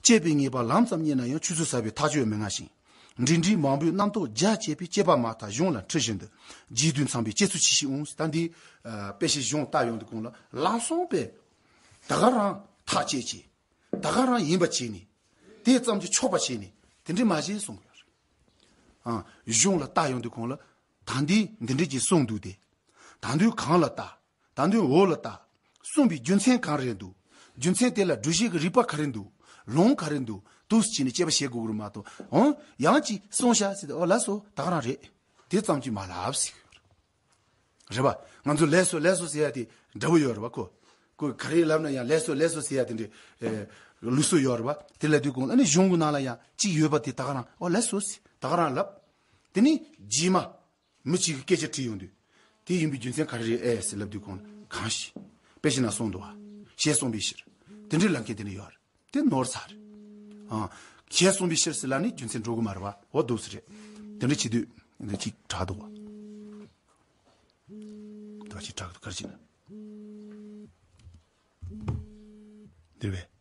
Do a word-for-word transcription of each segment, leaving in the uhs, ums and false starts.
སྤྱད་པས་ངེས་པ་ལམ་ཙམ་རྙེད་ན་ཡང་། ཆོས་ཚུལ་ཟབ་པའི་ཐག་ཆོད་མི་མངའ་ཞིང་། འབྲིང་འབྲིང་མང་པོས་རྣམ་རྟོག་རྒྱ་བསྐྱེད་པའི། སྤྱད་པ་མ་ཐག་གཞུང་ལ་འཁྲིལ་བཞིན་དུ། རྗེས་ཟློས་མཚམས་པའི་དཔྱད་ཚུལ་ཇི་ཞིག་འོང་། ད་འདི་ཨ་དཔེ་ཆའི་གཞུང་ལྟ་ཡོང་དུས་གོང་ལ་ལམ་སང་པས་ད་ག་རང་ཐག་བཅད་ཀྱི། ད་ག་རང་ཡིན་པ་བྱས་ནས། དེ་ཙམ་གྱིས་ཆོག་པ་བྱས་ནས་དེ་འདྲ་མ་བྱེད་གསུང་གི་ཡོད་རེད། ཨ། གཞུང་ལ་ལྟ་ཡོང་དུས་གོང་ལ། ད་འདི་འདི་འདྲ་ཅིག་གསུངས་འདུག་སྟེ། ད་འདི་གང་ལ་ལྟ། ད་འདི་འོག་ལ་ལྟ། གསུངས་པའི་རྒྱུ་མཚན་གང་རེད་འདུག་རྒྱུ་མཚན་དེ་ལ་སྒྲུབ་བྱེད་ཀྱི་རིགས་པ་ག་རེ་འདུག་ལུང་ག་རེ་འདུག་འདུག་སེ་བྱས་ནས་དཔྱད་པ་བྱེད་དགོས་ཀྱི་རེད་མ་གཏོགས། འོང་ཡང་ཅིག་གསུངས་ཤག་ཟེར་ཏེ། ཨོ་ལགས་སོ། ད་ག་རང་རེད། དེ་ཙམ་གྱིས་མ་ལབ་ཟེར་གྱི་ཡོད་རེད། རེད་པ། ང་ཚོ་ལགས་སོ་ལགས་སོ་ཟེར་ཡ་དེ་འདྲ་པོ་ཡོད་རེད་པ། ཁོ་ཁོ་ག་རེ་ལབ་ན་ཡང་ལགས་སོ་ལགས་སོ་ཟེར་ཡ་དེ་འདྲའི་ཨེ་ལུགས་སྲོལ་ཡོད་རེད་པ། དེ་ལབ་དུས་གོང་ལ་ནི་གཞུང་གི་ནང་ལ་ཡང་གཅིག་ཡོད་པ་དེ་ད་ག་རང་ཨོ་ལགས་སོ་ཟེར་ད་ག་རང་ལབ། དེ་ནི་རྗེས་མ་མི་གཅིག་གིས་སྐད་ཆ་དྲིས་ཡོང་དུས། དེ་ཡིན་པའི་རྒྱུ་མཚན་ག་རེ་རེད་ཨེ་ཟེར་ལབ་དུས་གོང་ལ་གང་ཞིག་དཔེ་ཆ་ན་གསུངས་འདུག་བ། ཞེས་གསུངས་པའི་ཕྱིར། དེ་འདྲའི་ལབ་མཁན་དེ་འདྲ་ཡོད་རེད། དེ་ནོར་ཚར་རེད། ཨ། ཞེས་གསུངས་པའི་ཕྱིར་ཟེར་ལབ་ནས་རྒྱུ་མཚན་འགྲོ་གི་མ་རེད་པ། འོ་འདུག་སེ་རེད། དེ་འདྲ་བྱེད་དུས་འདི་གཅིག་དྲག་འདུག་བ། འདི་གཅིག་དྲག་འདུག་ག་རེ་བྱེད་ན། འདིར་བས།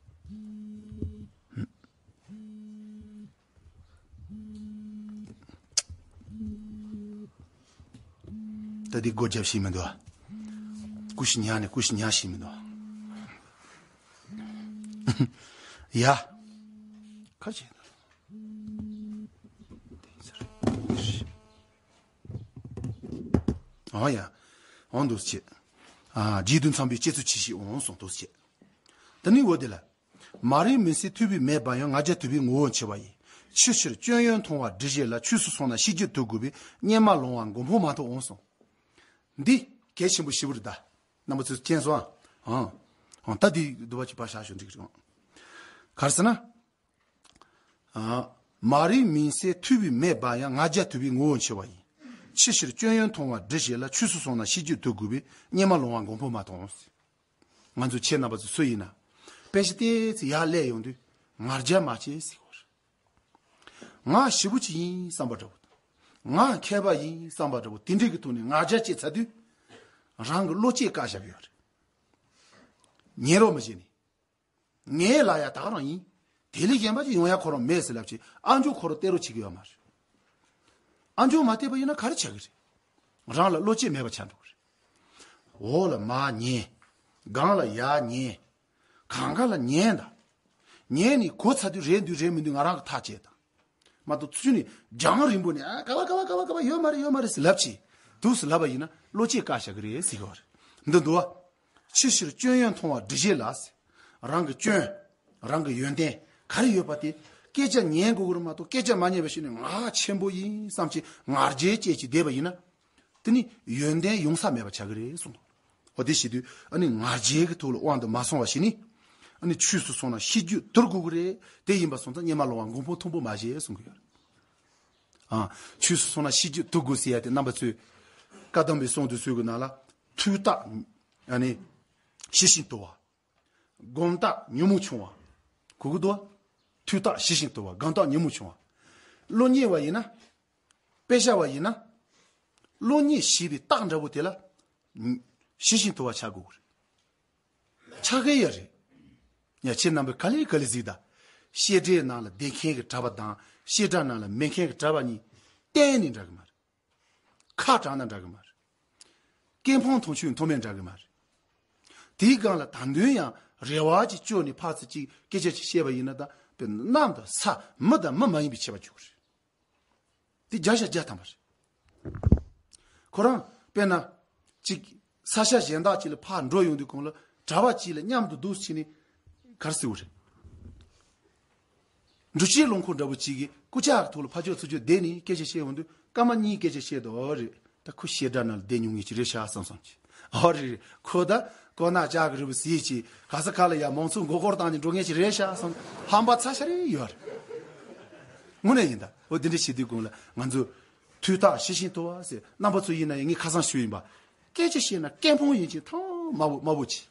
ད་འདི་སྒོ་རྒྱབ་ཤེས་མི་འདུག་ཨ། ཀུ་ཤུ་ཉར་ནས་ཀུ་ཤུ་ཉར་ཤེས་མི་འདུག་ཨ། ཡ། ཁ་ཆེ། ཨོ་ཡ། ཨོ་འདུག་སེ་བྱེད། ཨ། རྗེས་ཟློས་མཚམས་པའི་དཔྱད་ཚུལ་ཇི་ཞིག་འོང་གསུངས་འདུག་སེ་བྱེད། དེ་ནི་འོ་དེ་ལ། མ་རིག་མུན་སེལ་ཐུབ་པའི་མེད་པ་ཡང་། ང་རྒྱལ་དུབ་པའི་ངོ་བོར་འཆི་བ་ཡིན། ཕྱི་ཕྱིར་སྐྱོན་ཡོན་མཐོང་བ་འདྲི་བྱེད་ལ། ཆོས་སུ་སོང་ན་ཤེས་རྒྱུད་དུ་དགོས་པས། སྙེ་མ་ལོང་བ་མགོ་འཕང་མ་ཐོབ་འོང་གསུངས། འདི་གལ་ཆེན་པོ་ཞེ་པོ་རེད་ད། རྣམ་པ་ཚོས་མཁྱེན་སོང་ཨ། ཨང་། ཨང་། ད་འདི་འདུལ་བ་གཅིག་པ་བཞག་ཞོག་འགྲིག་རེད། ག་རེ་ཟེར་ན། ཨ། མ་རིག་མུན་སེལ་ཐུབ་པའི་མེད་པ་ཡང་། ང་རྒྱལ་དུབ་པའི་ངོ་བོར་འཆི་བ་ཡིན། ཕྱི་ཕྱིར་སྐྱོན་ཡོན་མཐོང་བ་འདྲི་བྱེད་ལ། ཆོས་སུ་སོང་ན་ཤེས་རྒྱུད་དུ་དགོས་པས། སྙེ་མ་ལོང་བ་མགོ་འཕང་མ་མཐོང་། ང་ཚོ་ཁྱེད་རྣམ་པ་ཚོ་སུ་ཡིན་ན། དཔེ་ཆ་ཏོག་ཙམ་ཡར་སླེབས་ཡོང་དུས་ང་རྒྱལ་མ་བྱེད་ཟེར་གྱི་ཡོད་རེད། ང་ཞེ་པོ་ཅིག་ཡིན་བསམ་པ་འདྲ་པོ་དང་། ང་མཁས་པ་ཡིན་བསམ་པ་འདྲ་པོ་དེ་འདྲའི་གི་ཐོག་ནས་ང་རྒྱལ་སྐྱེས་ཚར་དུས། རང་གི་བློ་སྐྱེད་བཀག་བཞག་གི་ཡོད་རེད། ཉན་རོགས་མི་བྱེད་ནས། ངའི་ལ་ཡ་ད་ག་རང་ཡིན། དེ་ལས་གཞན་པ་ཅིག་ཡོང་ཡ་ཁོ་རང་མེད་ཟེར་ལབ་བྱས། ཨ་མཆོག་ཁོ་རང་བསྟན་རོགས་བྱེད་ཀྱི་ཡོད་མ་རེད། ཨ་མཆོག་མ་བསྟན་པ་ཡིན་ན་ག་རེ་ཆགས་ཀྱི་རེད། རང་ལ་བློ་སྐྱེད་མེད་པ་ཆགས་འགྲོ་གི་རེད། འོག་ལ་མར་ཉན། སྒང་ལ་ཡར་ཉན། གང་ག་ལ་ཉན་དང་། ཉན་ནས་གོ་ཚར་དུས་རེད་འདུག་རེད་མི་འདུག་ང་རང་གིས་ཐག་བཅད་དང་། མ་གཏོགས་ཚུར་ནས་རྒྱང་རིང་པོ་ནས། ཨ། ག་བ་ག་བ་ག་བ་ག་བ་ཡོད་མ་རེད་ཡོད་མ་རེད་ཟེར་ལབ་བྱས། འདུག་སེ་ལབ་པ་ཡིན་ན་བློ་སྐྱེད་བཀག་བཞག་གི་རེད་ཟེར་གྱི་ཡོད་རེད། འདི་འདུག་བ། ཕྱི་ཕྱིར་སྐྱོན་ཡོན་མཐོང་བ་འདྲི་བྱེད་ལ་ཟེར། རང་གི་སྐྱོན། རང་གི་ཡོན་ཏན་ག་རེ་ཡོད་པ་དེ། སྐད་ཆ་ཉན་དགོས་ཀྱི་རེད་མ་གཏོགས། སྐད་ཆ་མ་ཉན་པ་ཞིག་ནས་ང་ཆེན་པོ་ཡིན་བསམ་བྱས་ང་རྒྱལ་སྐྱེས་བྱས་བསྡད་པ་ཡིན་ན། དེ་ནི་ཡོན་ཏན་ཡོང་ས་མེད་པ་ཆགས་ཀྱི་རེད་གསུངས། འོ་དེ་བྱེད་དུས་ཨ་ནི་ང་རྒྱལ་གྱི་ཐོག་ལ་དབང་དུ་མ་སོང་བ་ཞིག་ནི། ཨ་ནི་ཆོས་སུ་སོང་ན་ཤེས་རྒྱུད་དུར་དགོས་ཀྱི་རེད། དེ་ཡིན་པ་སོང་ཙང་སྙེ་མ་ལོང་བ་མགོ་འཕང་མཐོན་པོ་མ་བྱེད་གསུང་གི་ཡོད། ཨ། ཆོས་སུ་སོང་ན་ཤེས་རྒྱུད་དུར་དགོས་ཟེར་ཡ་དེ་རྣམ་པ་ཚོས་བཀའ་གདམས་པའི་གསུང་དུ་གསུང་གི་ནང་ལ། ཐོས་རྟགས་ཨ་ནི་ཤེས་བཞིན་དུལ་བ། སྒོམ་རྟགས་ཉོན་མོངས་ཆུང་བ། གོ་གི་འདུག་བ། ཐོས་རྟགས་ཤེས་བཞིན་དུལ་བ། སྒོམ་རྟགས་ཉོན་མོངས་ཆུང་བ། བློ་རྙེད་པ་ཡིན་ན། དཔེ་བཞག་པ་ཡིན་ན། བློ་རྙེད་ཞེས་པའི་རྟགས་འདྲ་པོ་དེ་ལ་ཤེས་བཞིན་དུལ་བ་ཆགས་དགོས་ཀྱི་རེད། ཆགས་ཀྱི་ཡོད་རེད། ཡ། ཁྱེད་རྣམ་པས་ག་ལེ་ག་ལེ་གཟིགས་དང་། བཤད་གྲྭའི་ནང་ལ་བསྡད་མཁན་གྱི་གྲྭ་པ་དང་བཤད་གྲྭ་ནང་ལ་མེད་མཁན་གྱི་གྲྭ་པ་གཉིས་གཏན་ནས་འདྲ་གི་མ་རེད། ཁ་དྲག་ན་འདྲ་གི་མ་རེད། སྐད་འཕང་མཐོང་ཆུང་མཐོ་དམན་འདྲ་གི་མ་རེད། དེའི་སྒང་ལ་ད་དུང་ཡང་རེ་བ་ཅིག་བཅོལ་ནས་ཕར་ཚུར་ཅིག་སྐད་ཆ་ཅིག་བཤད་པ་ཡིན་ན། ད་དཔེར་ན་གནམ་དང་ས། མི་དང་མི་མ་ཡིན་པའི་ཁྱད་པར་འཇུག་གི་རེད། དེ་བརྒྱ་ཆ་བརྒྱ་ཐམ་པ་རེད། ཁོ་རང་དཔེར་ན་ཅིག་ས་ཆ་གཞན་དག་ཅིག་ལ་ཕར་འགྲོ་ཡོང་དུས་གོང་ལ་གྲྭ་པ་ཅིག་ལ་མཉམ་དུ་འདུག་སེ་བྱས་ནས་ག་རེ་ཟེར་དགོས་རེད། འབྲུག་ཆུའི་ལུང་ཁུག་འདྲ་པོ་ཅིག་གིས་སྐུ་ལྕགས་ཀྱི་ཐོག་ལ་ཕར་ཕྱོགས་ཚུར་ཕྱོགས་བསྡད་ནས་སྐད་ཆ་བཤད་ཡོང་དུས། སྐར་མ་གཉིས་སྐད་ཆ་བཤད་དུས། ཨོ་རེད། ད་ཁོ་བཤད་གྲྭ་ནང་ལ་བསྡད་མྱོང་མཁན་ཅིག་རེད་ཤག་བསམ་སོང་ཅིག་ཨོ་རེད། ཁོ་ད་ཁོ་ན་ལྕགས་ཀྱི་རི་བོ་ཟིལ་གྱིས་ག་ས་ག་ལ་ཡ་མང་ཚོགས་མགོ་སྐོར་བཏང་ནས་འགྲོ་མཁན་ཅིག་རེད་ཤག་བསམ། ཧམ་པ་ཚ་ཤ་རེ་ཡོད་རེད། དངོས་གནས་ཡིན་ད། འོ་དེ་འདྲ་བྱེད་དུས་གོང་ལ་ང་ཚོ་ཐོས་རྟགས་ཤེས་བཞིན་དུལ་བ་ཟེར། རྣམ་པ་ཚོ་ཡིན་ན་ཡང་ངས་ཁ་སང་ཞུས་ཡིན་པ། སྐད་ཆ་བཤད་ན་སྐད་འཕང་ཡིན་གཅིག་མཐོ་དམའ་པོ་དམའ་པོ་ཅིག་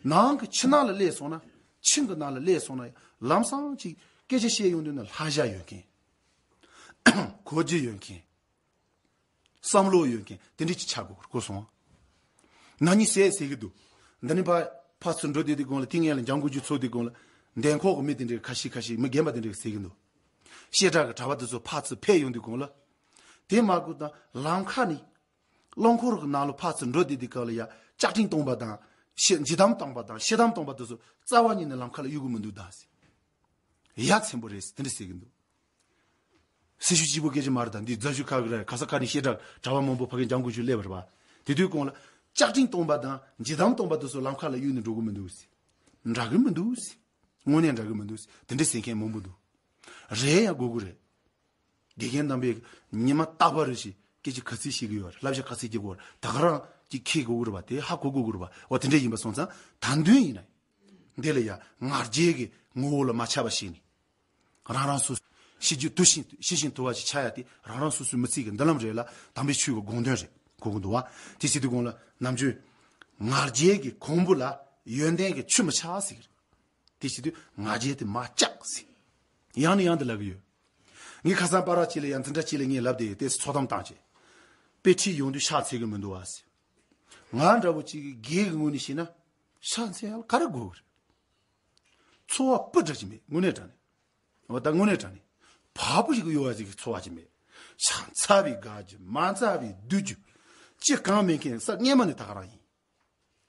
ནང་གི་ཕྱི་ནང་ལ་སླེབས་སོང་ན། ཁྱིམ་གྱི་ནང་ལ་སླེབས་སོང་ན་ལམ་སང་ཅིག་སྐད་ཆ་བཤད་ཡོང་དུས་ན་ལྷག་བཞག་ཡོད་མཁན། གོ་རྒྱུ་ཡོད་མཁན། བསམ་བློ་ཡོད་མཁན་དེ་འདྲ་ཅིག་ཆགས་དགོས་གོ་སོང་། ན་ནིང་ཟེར་ཟེར་གྱི་འདུག་ད་ནི་ཕར་ཕར་ཚུར་འགྲོ་བསྡད་དུས་གོང་ལ། དེ་སྔོན་ལ་འཇང་དགུ་བཅུ་ཚོགས་དུས་གོང་ལ། འདན་ཁོག་གི་མི་དེ་འདྲའི་ཁ་ཤས་ཁ་ཤས་མི་རྒན་པ་དེ་འདྲའི་ཟེར་གི་འདུག་བཤད་གྲྭ་གི་གྲྭ་པ་དེ་ཚོ་ཕར་ཚུར་ཕེབས་ཡོང་དུས་གོང་ལ། དེ་མ་དགོས་དང་ལམ་ཁ་ནས་རླངས་འཁོར་གྱི་ནང་ལ་ཕར་ཚུར་འགྲོ་བསྡད་དུས་སྐབས་ལ་ཡ་ལྕགས་ཀྲིན་གཏོང་པ་དང་། ཤེ་འཇིགས་དམ་གཏོང་པ་དང་ཤེ་དམ་གཏོང་པ་དེ་ཚོ་རྩ་བ་ཉིད་ནས་ལམ་ཁ་ལ་གཡུག་གི་མི་འདུག་ད་ཟེར། ཡ་མཚན་པོ་རེད་ཟེར་དེ་འདྲ་ཟེར་གི་འདུག་སྲི་ཞུ་གཅིག་པོ་སྐད་ཆ་མ་རེད། ད་འདི་རྫ་ཆུ་ཁ་གི་ར་ག་ས་ག་ནས་བཤད་གྲྭ་གྲྭ་པ་མང་པོ་ཕ་གི་འཇང་དགུན་ཆུ་སླེབས་པ་རེད་པ། དེ་དུས་གོང་ལ་ལྕགས་ཀྲིན་གཏོང་པ་དང་འཇིགས་དམ་གཏོང་པ་དེ་ཚོ་ལམ་ཁ་ལ་གཡུག་ནས་འགྲོ་གི་མི་འདུག་ཟེར། འདྲ་གི་མི་འདུག་ཟེར། དངོས་གནས་འདྲ་གི་མི་འདུག་ཟེར་དེ་འདྲ་ཟེར་མཁན་མང་པོ་འདུག་རེད་ཡ་དགོས་གི་རེད། དགེ་རྒན་རྣམ་པས་ཉི་མ་རྟག་པར་རེ་ཞིག་སྐད་ཆ་ག་ཚོད་བཤད་གི་ཡོད་རེད། བསླབ་བྱ་ག་ཚོད་རྒྱག་གི་ཡོད་རེད། ད་ག་རང་གི་ཁེ་དགོས་གི་རེད་པ། དེ་ཧ་གོ་དགོས་གི་རེད་པ། འོ་དེ་འདྲ་ཡིན་པ་སོང་ཙང་ད་དུང་ཡིན་ན། འདི་ལ་ཡ་ང་རྒྱལ་གྱི་ངོ་བོ་ལ་མ་ཆགས་པ་ཞིག་ནས། རང་རང་སོ་སོ་ཤེས་རྒྱུ་དུ་ཞིང་ཤེས་བཞིན་དུ་བ་ཞིག་ཆགས་ཡ་དེ་རང་རང་སོ་སོའི་མི་ཚེ་གི་མདུན་ལམ་རེད་ལ་དམ་པའི་ཆོས་ཀྱི་དགོངས་དོན་རེད་གོ་གི་འདུག་བ། དེ་བྱེད་དུས་གོང་ལ་ནམ་རྒྱུན་ང་རྒྱལ་གྱི་གོང་བུ་ལ་ཡོན་ཏན་གྱི་ཆུ་མི་ཆགས་ཟེར་གི་རེད། དེ་བྱེད་དུས་ང་རྒྱལ་དེ་མ་བཅག་ཟེར། ཡང་ནས་ཡང་དུ་ལབ་གི་ཡོད། ངས་ཁ་སང་པ་ར་ཅིག་ལ་ཡང་འཛིན་གྲྭ་ཅིག་ལ་ངས་ལབ་བསྡད་ཡོད། དེ་ཚོགས་གཏམ་བཏང་བྱས། དཔེ་ཁྲིད་ཡོང་དུས་ཕྱག་འཚལ་གི་མི་འདུག་བ་ཟེར། ང་འདྲ་བོ་ཅིག་གི་སྒེར་གྱི་ངོས་ནས་བཤད་ན་ཕྱག་འཚལ་ཡག་ག་རེ་དགོས་གི་རེད། ཚོར་བ་སྤུ་འདྲ་ཅིག་མེད་དངོས་གནས་དྲང་གནས། འོ་ད་དངོས་གནས་དྲང་གནས། བ་སྤུ་ཞིག་གཡོ་བ་ཅིག་གི་ཚོར་བ་ཅིག་མེད། ཕྱག་འཚལ་བའི་དགའ་རྒྱུ་མ་འཚལ་བའི་སྡུག་རྒྱུ། ཅི་གང་མེད་མཁན་ས་སྔས་མ་ནས་ད་ག་རང་ཡིན།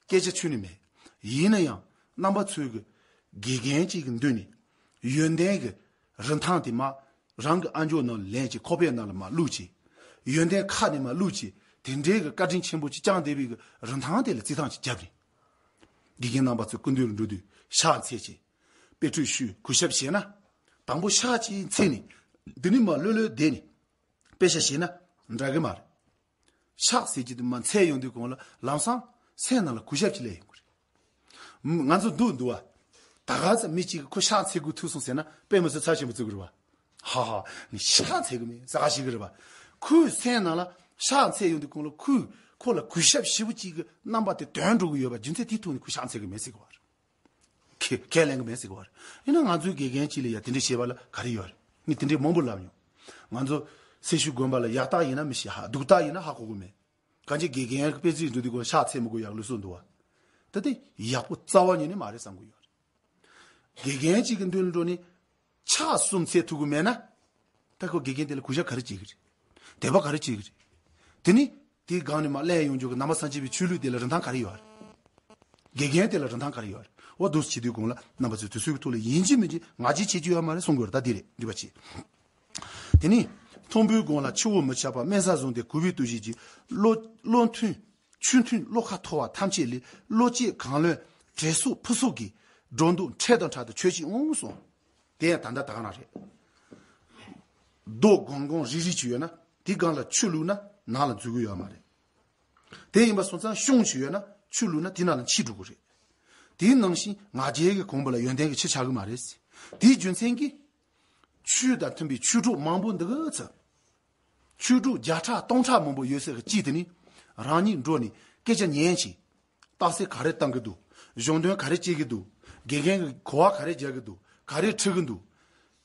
སྐད་ཆ་ཁྱོན་ནས་མེད། ཡིན་ན་ཡང་རྣམ་པ་ཚོས་གི་དགེ་རྒན་གཅིག་གི་མདུན་ནས་ཡོན་ཏན་གྱི་རིན་ཐང་དེ་མ་རང་གི་ཨ་མཆོག་ནང་ལེན་གྱི་ཁོག་པའི་ནང་ལ་མ་བླུགས་ཀྱི། ཡོན་ཏན་ཁ་ནས་མ་བླུགས་ཀྱི། དེ་འདྲའི་གི་བཀའ་དྲིན་ཆེན་པོ་ཅིག་བསྐྱངས་བསྡད་པའི་གི་རིན་ཐང་དེ་ལ་བརྩི་སྟངས་ཅིག་བརྒྱབ་ནས། དགེ་རྒན་རྣམ་པ་ཚོའི་སྐུ་མདུན་ལ་འགྲོ་དུས་ཕྱག་འཚལ་གྱི། དཔེ་ཁྲིད་ཞུས་གུས་ཞབས་བྱས་ན། དང་པོ་ཕྱག་ཅིག་འཚལ་ནས། འདི་ནི་མ་ལྷོད་ལྷོད་བསྡད་ནས། དཔེ་ཆ་བྱས་ན་འདྲ་གི་མ་རེད། ཕྱག་ཟེར་གྱི་དེ་མ་འཚལ་ཡོང་དུས་གོང་ལ་ལམ་སང་སེམས་ནང་ལ་གུས་ཞབས་ཅིག་སླེབས་ཡོང་གི་རེད། ང་ཚོ་འདུག་འདུག་བ། ད་ག་ཚོད་མི་གཅིག་གིས་ཁོ་ཕྱག་འཚལ་དགོས་ཐུག་སོང་ཟེར་ན་དཔེ་མི་སྲིད་ཚབས་ཆེན་པོ་བརྩི་གི་རེད་བ། ཧ་ཧ། ངས་ཕྱག་འཚལ་གི་མེད་ཟེར་ག་ཞིག་གི་རེད་བ། ཁོའི་སེམས་ནང་ལ་ཕྱག་འཚལ་ཡོང་དུས་གོང་ལ་ཁོས་ཁོ་ལ་གུས་ཞབས་ཞེ་པོ་ཅིག་གི་རྣམ་པ་དེ་དོན་འགྲོ་གི་ཡོད་པ་རྒྱུ་མཚན་དེའི་ཐོག་ནས་ཁོས་ཕྱག་འཚལ་གི་མེད་ཟེར་གི་བ་རེད། ཁས་ཁས་ལེན་གི་མེད་ཟེར་གི་བ་རེད། ཡིན་ན་ང་ཚོའི་དགེ་རྒན་གཅིག་ལ་ཡ་དེ་འདྲའི་བྱེད་པ་ལ་ག་རེ་ཡོད་རེད། ངས་དེ་འདྲའི་མང་པོ་ལབ་མྱོང་། ང་ཚོ་སེར་ཤུལ་དགོན་པ་ལ་ཡག་རྟགས་ཡིན་ན་མི་ཤེས་ཧ་སྡུག་རྟགས་ཡིན་ན་ཧ་གོ་གི་མེད། གང་ཅི་དགེ་རྒན་དཔེ་མཛོད་འགྲོ་དུས་ཀྱང་ཕྱག་འཚལ་མི་དགོས་ཡག་ལུགས་སྲོལ་འདུག་བ། ད་དེ་ཡག་པོ་རྩ་བ་ཉིད་ནས་མ་རེད་བསམ་གི་ཡོད་རེད། དགེ་རྒན་གཅིག་གི་མདུན་ལ་འགྲོ་ནས་ཕྱག་གསུམ་འཚལ་ཐུབ་གི་མེད་ན། ད་ཁོ་དགེ་རྒན་དེ་ལ་གུས་ཞབས་ག་རེ་བྱེད་གི་རེད། དད་པ་ག་རེ་བྱེད་གི་རེད། དེ་ནི་དེའི་སྒང་ནས་མར་སླེབས་ཡོང་རྒྱུ་གི་ནང་པ་སངས་རྒྱས་པའི་ཆོས་ལུགས་དེ་ལ་རིན་ཐང་ག་རེ་ཡོད་རེད། དགེ་རྒན་དེ་ལ་རིན་ཐང་ག་རེ་ཡོད་རེད། འོ་འདུག་སེ་བྱེད་དུས་གོང་ལ་རྣམ་པ་ཚོས་དུས་ཚོད་ཀྱི་ཐོག་ལ་ཡིན་གཅིག་མིན་གཅིག་ང་རྒྱལ་བྱེད་རྒྱུ་ཡོད་མ་རེད་གསུང་གི་ཡོད་རེད། ད་འདི་རེད་འདི་པ་བྱེད། དེ་ནས་མཐོན་པོའི་དགུང་ལ་ཆུ་བོ་མི་ཆགས་པ་དམན་ས་བཟུང་སྟེ་གུས་པའི་བརྟུལ་ཞུགས་ཀྱིས་བློ་བློ་མཐུན་ཆོས་མཐུན་བློ་ཁ་མཐོ་བ་ཐམས་ཅད་ལས་བློ་སྐྱེད་གང་ལོན་དྲན་གསོ་ཕུན་སུམ་གྱིས་འགྲོ་འདུག་འཕྲལ་དང་འཕྲལ་དུ་ཆོས་ཤིག་འོང་གསུངས། དེ་ཡང་ད་ལྟ་ད་ག་ན་རེད། རྡོ་སྒང་སྒང་རིལ་རིལ་ཅིག་ཡོད་ན་དེ་སྒང་ལ་ཆུ་བླུགས་ན་ནང་ལ་འཛུལ་གི་ཡོད་མ་རེད། དེ་ཡིན་པ་སོང་ཙང་གཤོང་ཅིག་ཡོད་ན་ཆུ་བླུགས་ན་དེ་ནང་ལ་འཁྱིལ་འགྲོ་གི་རེད། དེའི་ནང་བཞིན་ང་རྒྱལ་གྱི་གོང་བུ་ལ་ཡོན་ཏན་གྱི་ཆུ་ཆགས་གི་མ་རེད། དེའི་རྒྱུ་མཚན་གྱིས། ཆོས་དང་མཐུན་པའི་ཆོས་གྲོགས་མང་པོ་འདི་ག་ཚོད། ཆོས་གྲོགས་བརྒྱ་ཕྲག་སྟོང་ཕྲག་མང་པོ་ཡོད་སའི་གཅིག་དེ་ནི། རང་ཉིད་འགྲོ་ནས་སྐད་ཆ་ཉན་ཅིང་། རྟགས་གསལ་ག་རེ་བཏང་གི་འདུག་གཞུང་དོན་ག་རེ་བྱེད་ཀྱི་འདུག་དགེ་རྒན་གྱི་གོ་བ་ག་རེ་རྒྱག་གི་འདུག་ག་རེ་ཁྲིད་ཀྱི་འདུག་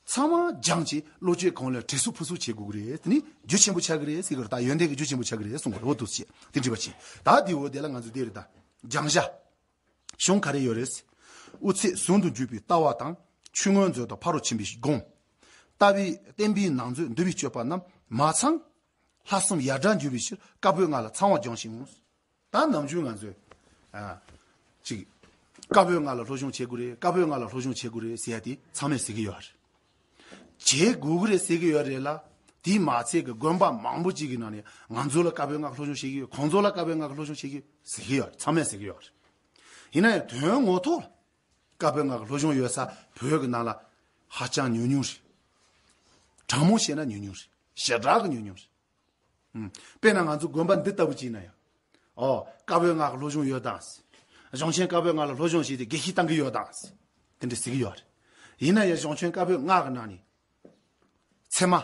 ཚང་མ་སྦྱངས་ཀྱིས་བློ་སྐྱེད་གང་ལ་དྲན་གསོ་ཕུན་སུམ་བྱེད་དགོས་ཀྱི་རེད། དེ་ནི་རྒྱུ་ཆེན་པོ་ཆགས་ཀྱི་རེད་ཟེར་གྱི་རེད། ད་ཡོན་ཏན་གྱི་རྒྱུ་ཆེན་པོ་ཆགས་ཀྱི་རེད་གསུང་གི་རེད། འོ་འདུག་ཅེས་དེ་འདྲི་བ་བྱེད། ད་དེའི་འོག་དེ་ལ་ང་ཚོ་དེ་རེད་ད། སྦྱང་བྱ། གཞུང་ག་རེ་ཡོད་རེད། དབུ་ཚད་ཟུང་དུ་འཇུག་པའི་ལྟ་བ་དང་ཆོས་མངོན་མཛོད་དང་ཕ་རོལ་ཕྱིན་པའི་སྒོམ། ལྟ་བའི་བསྟན་པའི་ནང་མཛོད་འདུལ་བའི་སྤྱོད་པ་རྣམས་མ་ཚང་། ལྷག་བསམ་ཡར་དྲག་འགྱུར་བའི་ཕྱིར་བཀའ་པོད་ལྔ་ལ་ཚང་བ་སྦྱོང་ཞིང་འོང་། ད་ནམ་རྒྱུན་ང་ཚོས་ཨ་ཅིག་བཀའ་པོད་ལྔ་ལ་སློབ་སྦྱོང་བྱེད་དགོས་རེད། བཀའ་པོད་ལྔ་ལ་སློབ་སྦྱོང་བྱེད་དགོས་རེད་ཟེར་ཡ་དེ་ཚང་མས་ཟེར་གི་ཡོད་རེད། བྱེད་དགོས་ཀྱི་རེད་ཟེར་གྱི་ཡོད་རེད་ལ། དེས་མ་ཚད་ཀྱི་དགོན་པ་མང་པོ་ཅིག་གི་ནང་ནས་ང་ཚོ་ལ་བཀའ་པོད་ལྔ་སློབ་སྦྱོང་བྱེད་ཀྱི་ཡོད། ཁོང་ཚོ་ལ་བཀའ་པོད་ལྔ་སློབ་སྦྱོང་བྱེད་ཀྱི་ཡོད་ཟེར་གྱི་ཡོད་རེད། ཚང་མས་ཟེར་གྱི་ཡོད་རེད། ཡིན་ན་ཡང་དོན་ངོ་ཐོག་ལ་བཀའ་པོད་ལྔ་གི་སློབ་སྦྱོང་ཡོད་ས་བོད་ཀྱི་ནང་ལ་ཧ་ཅང་ཉུང་ཉུང་རེད། དྲང་མོ་བཤད་ན་ཉུང་ཉུང་རེད། ཞེ་དྲག་གི་ཉུང་ཉུང་རེད། ཨུམ། དཔེར་ན་ང་ཚོ་དགོན་པ་འདི་ལྟ་བུ་ཅིག་ན་ཡང་། ཨོ། བཀའ་པོད་ལྔ་གི་སློབ་སྦྱོང་ཡོད་དང་། གཞུང་ཆེན་བཀའ་པོད་ལྔ་ལ་སློབ་སྦྱོང་བྱས་ཏེ་དགེ་བཤེས་བཏང་གི་ཡོད་དང་། དེ་འདྲ་ཟེར་གི་ཡོད་རེད། ཡིན་ན་ཡང་གཞུང་ཆེན་བཀའ་པོད་ལྔ་གི་ནང་ནས། ཚད་མ།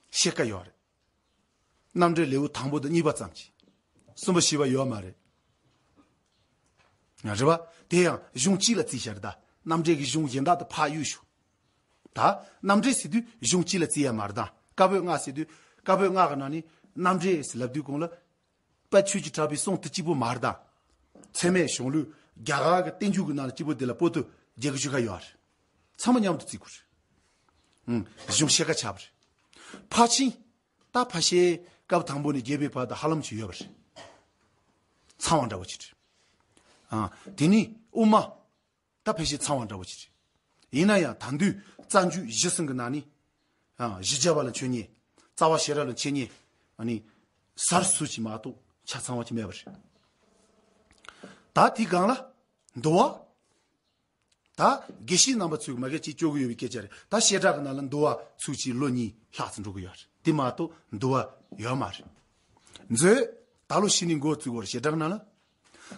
ཤེས་ཀ་ཡོད་རེད། རྣམ་འགྲེལ་ལེའུ་དང་པོ་དང་གཉིས་པ་ཙམ་གྱིས། གསུམ་པ་བཞི་པ་ཡོད་མ་རེད། རེད་པ། དེ་ཡང་གཞུང་གཅིག་ལ་བརྩིས་བཞག་རེད་ད། རྣམ་འགྲེལ་གྱི་གཞུང་གཞན་དག་ཏུ་ཕར་གཡུག་ཞོག་ད་རྣམ་འགྲེལ་ཟེར་དུས་གཞུང་གཅིག་ལ་བརྩི་ཡ་མ་རེད་ད། བཀའ་པོད་ལྔ་ཟེར་དུས་བཀའ་པོད་ལྔ་གི་ནང་ནས་རྣམ་འགྲེལ་ཟེར་ལབ་དུས་གོང་ལ། དཔལ་ཆོས་ཀྱི་གྲགས་པའི་གསུང་དེ་གཅིག་པུ་མ་རེད་ད། ཚད་མའི་གཞུང་ལུགས་རྒྱ་གར་གྱི་བསྟན་འགྱུར་གྱི་ནང་ལ་གཅིག་པུ་དེ་ལ་པོ་ཏི་རྒྱལ་གྱི་ཆོལ་ཁ་ཡོད་རེད། ཚང་མ་མཉམ་དུ་བརྩི་དགོས་རེད། ཨང་། གཞུང་ཤེས་ཀ་ཆགས་པ་རེད། ཕར་ཕྱིན། ད་ཕར་ཕྱིན་སྐབས་དང་པོ་ནས་རྒྱས་པའི་བར་དུ་ཧ་ལམ་ཅིག་ཡོད་པ་རེད། ཚང་བ་འདྲ་བོ་ཅིག་རེད། ཨང་། དེ་ནས་དབུ་མ། ད་ཕལ་ཆེར་ཚང་བ་འདྲ་བོ་ཅིག་རེད། ཡིན་ན་ཡང་ད་དུང་རྩ་འཇུག་གཞི་གསུམ་གྱི་ནང་ནས། ཨང་། བཞི་བརྒྱ་པ་ལ་མཆོད་བརྙན། རྩ་བ་ཤེས་རབ་ལ་མཆོད་བརྙན། ཨ་ནི། གསར་བཟོ་ཅིག་མ་གཏོགས་ཆ་ཚང་བ་ཅིག་མེད་པ་རེད། ད་དེའི་སྒང་ལ། འདུལ་བ། ད་དགེ་བཤེས་རྣམ་པ་ཚོས་མ་གི་ཅིག་སྐྱོར་གི་ཡོད་པའི་སྐད་ཆ་རེད། ད་བྱེ་བྲག་གི་ནང་ལ་འདུལ་བ་ཚུགས་ཀྱི་ལོ་གཉིས་ལྷག་ཙམ་འགྲོ་གི་ཡོད་རེད། དེ་མ་གཏོགས་འདུལ་བ་ཡོད་མ་རེད། མཛོད། ད་ལོ་ཕྱི་ནས་འགོ་བཙུགས་བར་བྱེ་བྲག་ནང་ལ།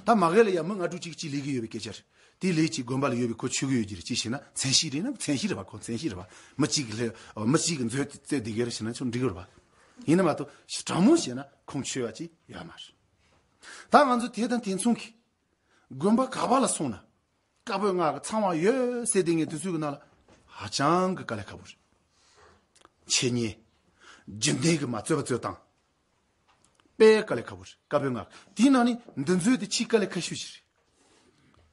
ད་མ་གི་ལ་ཡང་མི་ལྔ་དྲུག་ཅིག་ཅིག་ལས་ཀྱི་ཡོད་པའི་སྐད་ཆ་རེད། དེ་ལས་ཀྱི་དགོན་པ་ལ་ཡོད་པའི་ཁོ་ཆོས་གི་ཡོད་ཀྱི་རེད། ཅིག་བྱས་ན་མཚན་ཤས་རེད་ན་མཚན་ཤས་རེད་པ། ཁོ་མཚན་ཤས་རེད་པ། མི་གཅིག་གི་ལས་མི་གཅིག་གི་མཛོད་རྩེ་བསྡད་གི་རེད་བྱས་ན་ཆོ་འགྲིག་གི་རེད་པ། ཡིན་ན་མ་གཏོགས་དྲང་མོ་བྱས་ན་ཁུངས་འཁྱོལ་བ་ཅིག་ཡོད་མ་རེད། ད་ང་ཚོ་དེ་དང་དེ་མཚུངས་ཀྱི། དགོན་པ་ག་པ་ལ་སོང་ན། བཀའ་པོད་ལྔ་གི་ཚང་བ་ཡོད་ཟེར་དེ་ངས་དུས་ཚོད་ཀྱི་ནང་ལ་ཧ་ཅང་གི་དཀའ་ལས་ཁག་པོ་རེད། འཆད་ཉན། རྒྱུན་ལྡན་གྱི་མ་རྩོད་པ་རྩོད་སྟངས། དཔེ་དཀའ་ལས་ཁག་པོ་རེད། བཀའ་པོད་ལྔ་དེའི་ནང་ནས་འདུལ་མཛོད་དེ་ཆེས་དཀའ་ལས་ཁག་ཤོས་ཤིག་རེད།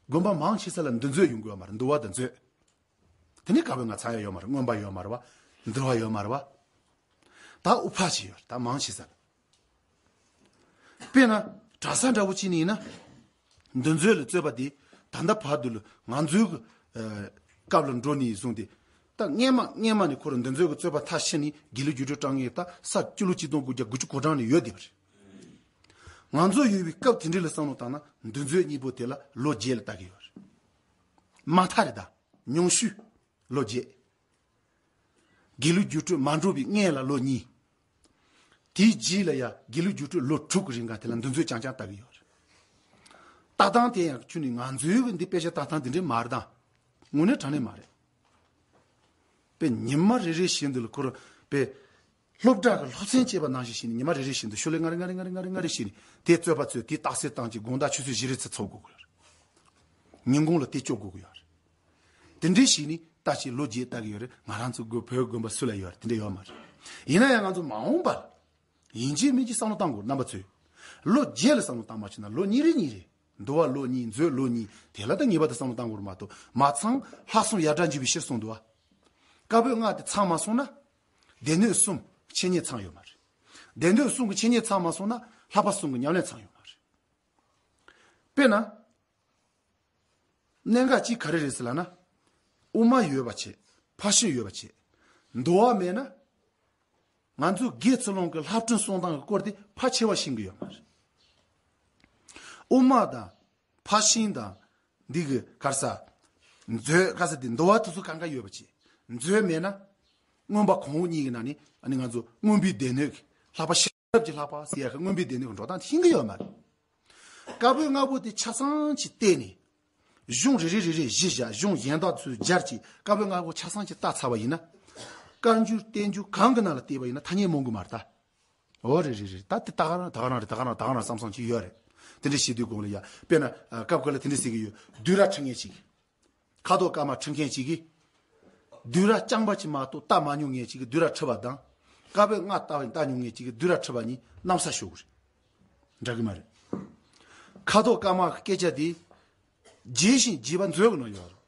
དགོན་པ་མང་ཆེ་ས་ལ་འདུལ་མཛོད་ཡོང་དགོས་པ་མ་རེད། འདུལ་བ་དང་མཛོད། དེ་ནས་བཀའ་པོད་ལྔ་ཚང་ཡ་ཡོད་མ་རེད། མངོན་པ་ཡོད་མ་རེད་པ། འདུལ་བ་ཡོད་མ་རེད་པ། ད་དབུ་ཕར་ཅིག་ཡོད་རེད། ད་མང་ཆེ་ས་ལ། དཔེར་ན། གྲྭ་ས་འདྲ་བོ་ཅིག་ནས་ཡིན་ན། འདུལ་མཛོད་ལ་རྩོད་པ་དེ་ད་ལྟ་བར་དུ་ལ་ང་ཚོའི་གི་ཨ་སྐབས་ལ་འགྲོ་ནས་བཟུང་སྟེ། ད་སྔས་མ་སྔས་མ་ནས་ཁོ་རང་འདུལ་མཛོད་ཀྱི་རྩོད་པ་མཐའ་ཕྱིན་ནས་དགེ་ལུགས་རྒྱུགས་སྤྲོད་དྲངས་ངེས་ད་ས་སྤྱི་ལོ་ཆིག་སྟོང་དགུ་བརྒྱ་དགུ་བཅུ་གོ་གྲངས་ནས་ཡོད་བསྡད་པ་རེད། ང་ཚོ་ཡོད་པའི་སྐབས་དེ་འདྲ་ལ་བསམ་བློ་བཏང་ན་འདུལ་མཛོད་གཉིས་པོ་དེ་ལ་ལོ་བརྒྱད་ལ་ལྟ་གི་ཡོད་རེད། མ་མཐའ་རེད། ད་ཉུང་ཤོས་ལོ་བརྒྱད། དགེ་ལུགས་རྒྱུགས་སྤྲོད་མ་འགྲོ་བའི་སྔས་ལ་ལོ་གཉིས། དེའི་རྗེས་ལ་ཡང་དགེ་ལུགས་རྒྱུགས་སྤྲོད་ལོ་དྲུག་གི་རིང་ག་དེ་ལ་འདུལ་མཛོད་རྐྱང་རྐྱང་ལྟ་གི་ཡོད་རེད། ལྟ་སྟངས་དེ་ཡང་ཁྱོད་ནི་ང་ཚོའི་གི་འདི་དཔེ་ཆ་ལྟ་སྟངས་དེ་འདྲའི་མ་རེད་ད། དངོས་གནས་དྲང་གནས་མ་རེད། དཔེ་ཉི་མ་རེ་རེ་བཞིན་དུ་ལ་ཁོ་རང་དཔེ་སློབ་གྲྭ་གི་སློབ་ཚན་བཅས་པ་ནང་བཞིན་བྱས་ནས་ཉི་མ་རེ་རེ་བཞིན་དུ་ཤོ་ལོ་ལྔ་རེ་ལྔ་རེ་ལྔ་རེ་ལྔ་རེ་ལྔ་རེ་བྱས་ནས་དེ་རྩོད་པ་རྩོད། དེ་རྟགས་གསལ་བཏང་གཅིག་དགོང་དག་ཆུ་ཚོད་བཞི་རེ་ཚོ་འཚོགས་དགོས་ཀྱི་ཡོད་རེད། ཉིན་གུང་ལ་དེ་སྐྱོར་དགོས་ཀྱི་ཡོད་རེད། དེ་འདྲའི་ཞིག་ནི་ལྟ་ཞིག་ལོ་བརྒྱད་ལྟ་གི་ཡོད་རེད། ང་རང་ཚོ་དགོས་བོད་དགོན་པ་སུ་ལ་ཡོད་རེད། དེ་འདྲ་ཡོད་མ་རེད། ཡིན་ན་ཡང་ང་ཚོ་མ་འོངས་པར་ཡིན་གཅིག་མིན་གཅིག་བསམ་བློ་བཏང་དགོས། རྣམ་པ་ཚོས་ལོ་བརྒྱད་ལ་བསམ་བློ་བཏང་མ་བྱུང་ན་ལོ་གཉིས་རེ་གཉིས་རེ། འདུལ་བ་ལོ་གཉིས། མཛོད་ལོ་གཉིས། དེ་ལ་ད་ངེས་པར་དུ་བསམ་བློ་བཏང་དགོས་རེད་མ་གཏོགས་མ་ཚང་ལྷག་བསམ་ཡར་དྲག་འཇུག་པའི་ཕྱིར་གསུངས་འདུག་བ། བཀའ་པོད་ལྔ་དེ་ཚང་མ་སོང་ན། སྡེ་སྣོད་གསུམ་འཆད་ཉན་ཚང་ཡོད་མ་རེད། སྡེ་སྣོད་གསུམ་གྱི་འཆད་ཉན་ཚང་མ་སོང་ན་ལྷག་པ་གསུམ་གྱི་ཉམས་ལེན་ཚང་ཡོད་མ་རེད། དཔེར་ན། གནད་འགག་གཅིག་ག་རེ་རེད་ཟེར་ལབ་ན། དབུ་མ་ཡོད་པ་བྱེད། ཕར་ཕྱིན་ཡོད་པ་བྱེད། འདུལ་བ་མེད་ན། ང་ཚོ་དགེ་ཚུལ་སློང་གི་ལྷ་སྒྲུང་གསུང་སྟངས་ཀྱི་སྐོར་དེ་ཕལ་ཆེ་བ་ཤེས་ཀྱི་ཡོད་མ་རེད། དབུ་མ་དང་། ཕར་ཕྱིན་དང་། འདི་གི་ག་རེ་ཟེར། མཛོད་ག་རེ་ཟེར་དེ་འདུལ་བ་དེ་ཚོ་གང་ག་ཡོད་པ་བྱེད། མཛོད་མེད་ན། མངོན་པ་གོང་འོག་གཉིས་ཀྱི་ནང་ནས་ཨ་ནི་ང་ཚོ་མངོན་པའི་སྡེ་སྣོད་ཀྱི་ལྷག་པ་ཤེས་རབ་ཀྱི་ལྷག་པ་ཟེར་ཡ་གི་མངོན་པའི་སྡེ་སྣོད་ཀྱི་འགྲོ་སྟངས་དེ་ཤེས་ཀྱི་ཡོད་མ་རེད། བཀའ་པོད་ལྔ་པོ་དེ་ཆ་ཚང་གཅིག་བལྟས་ནས། གཞུང་རེ་རེ་རེ་རེ་གཞི་བཞག་གཞུང་གཞན་དག་ཚོས་སྦྱར་གྱིས་བཀའ་པོད་ལྔ་པོ་ཆ་ཚང་གཅིག་ལྟ་ཚར་བ་ཡིན་ན། བཀའ་འགྱུར་བསྟན་འགྱུར་གང་གི་ནང་ལ་བལྟས་པ་ཡིན་ན་ཐ་སྙད་མང་གི་མ་རེད་ད། འོ་རེད་རེད་རེད། ད་དེ་ད་ག་རང་ད་ག་རང་རེད། ད་ག་རང་ད་ག་རང་བསམ་བསམ་གྱི་ཡོད་རེད། དེ་འདྲ་བྱེད་དུས་གོང་ལ་ཡ་དཔེར་ན་སྐབས་འགའ་ལ་དེ་འདྲ་ཟེར་གྱི་ཡོད། བདུད་ར་ཁྲིད་མཁན་ཅིག་ཁ་དོག་དཀར་དམར་ཁྲིད་མཁན་ཅིག་གིས། བདུད་ར་རྐྱང་པ་ཅིག་མ་གཏོགས་ལྟ་མ་མྱོང་མཁན་ཅིག་གིས་བདུད་ར་ཁྲིད་པ་དང་། བཀའ་པོད་ལྔ་ལྟ་བ་ལྟ་མྱོང་མཁན་ཅིག་གིས་བདུད་ར་ཁྲིད་པ་གཉིས་གནམ་ས་ཤོར་གི་རེད། འདྲ་གི་མ་རེད། ཁ་དོག་དཀར་དམར་གི་སྐད་ཆ་དེ། རྒྱས་ཤིང་རྒྱས་པ་མཛོད་གི་ནང་ཡོད་རེད།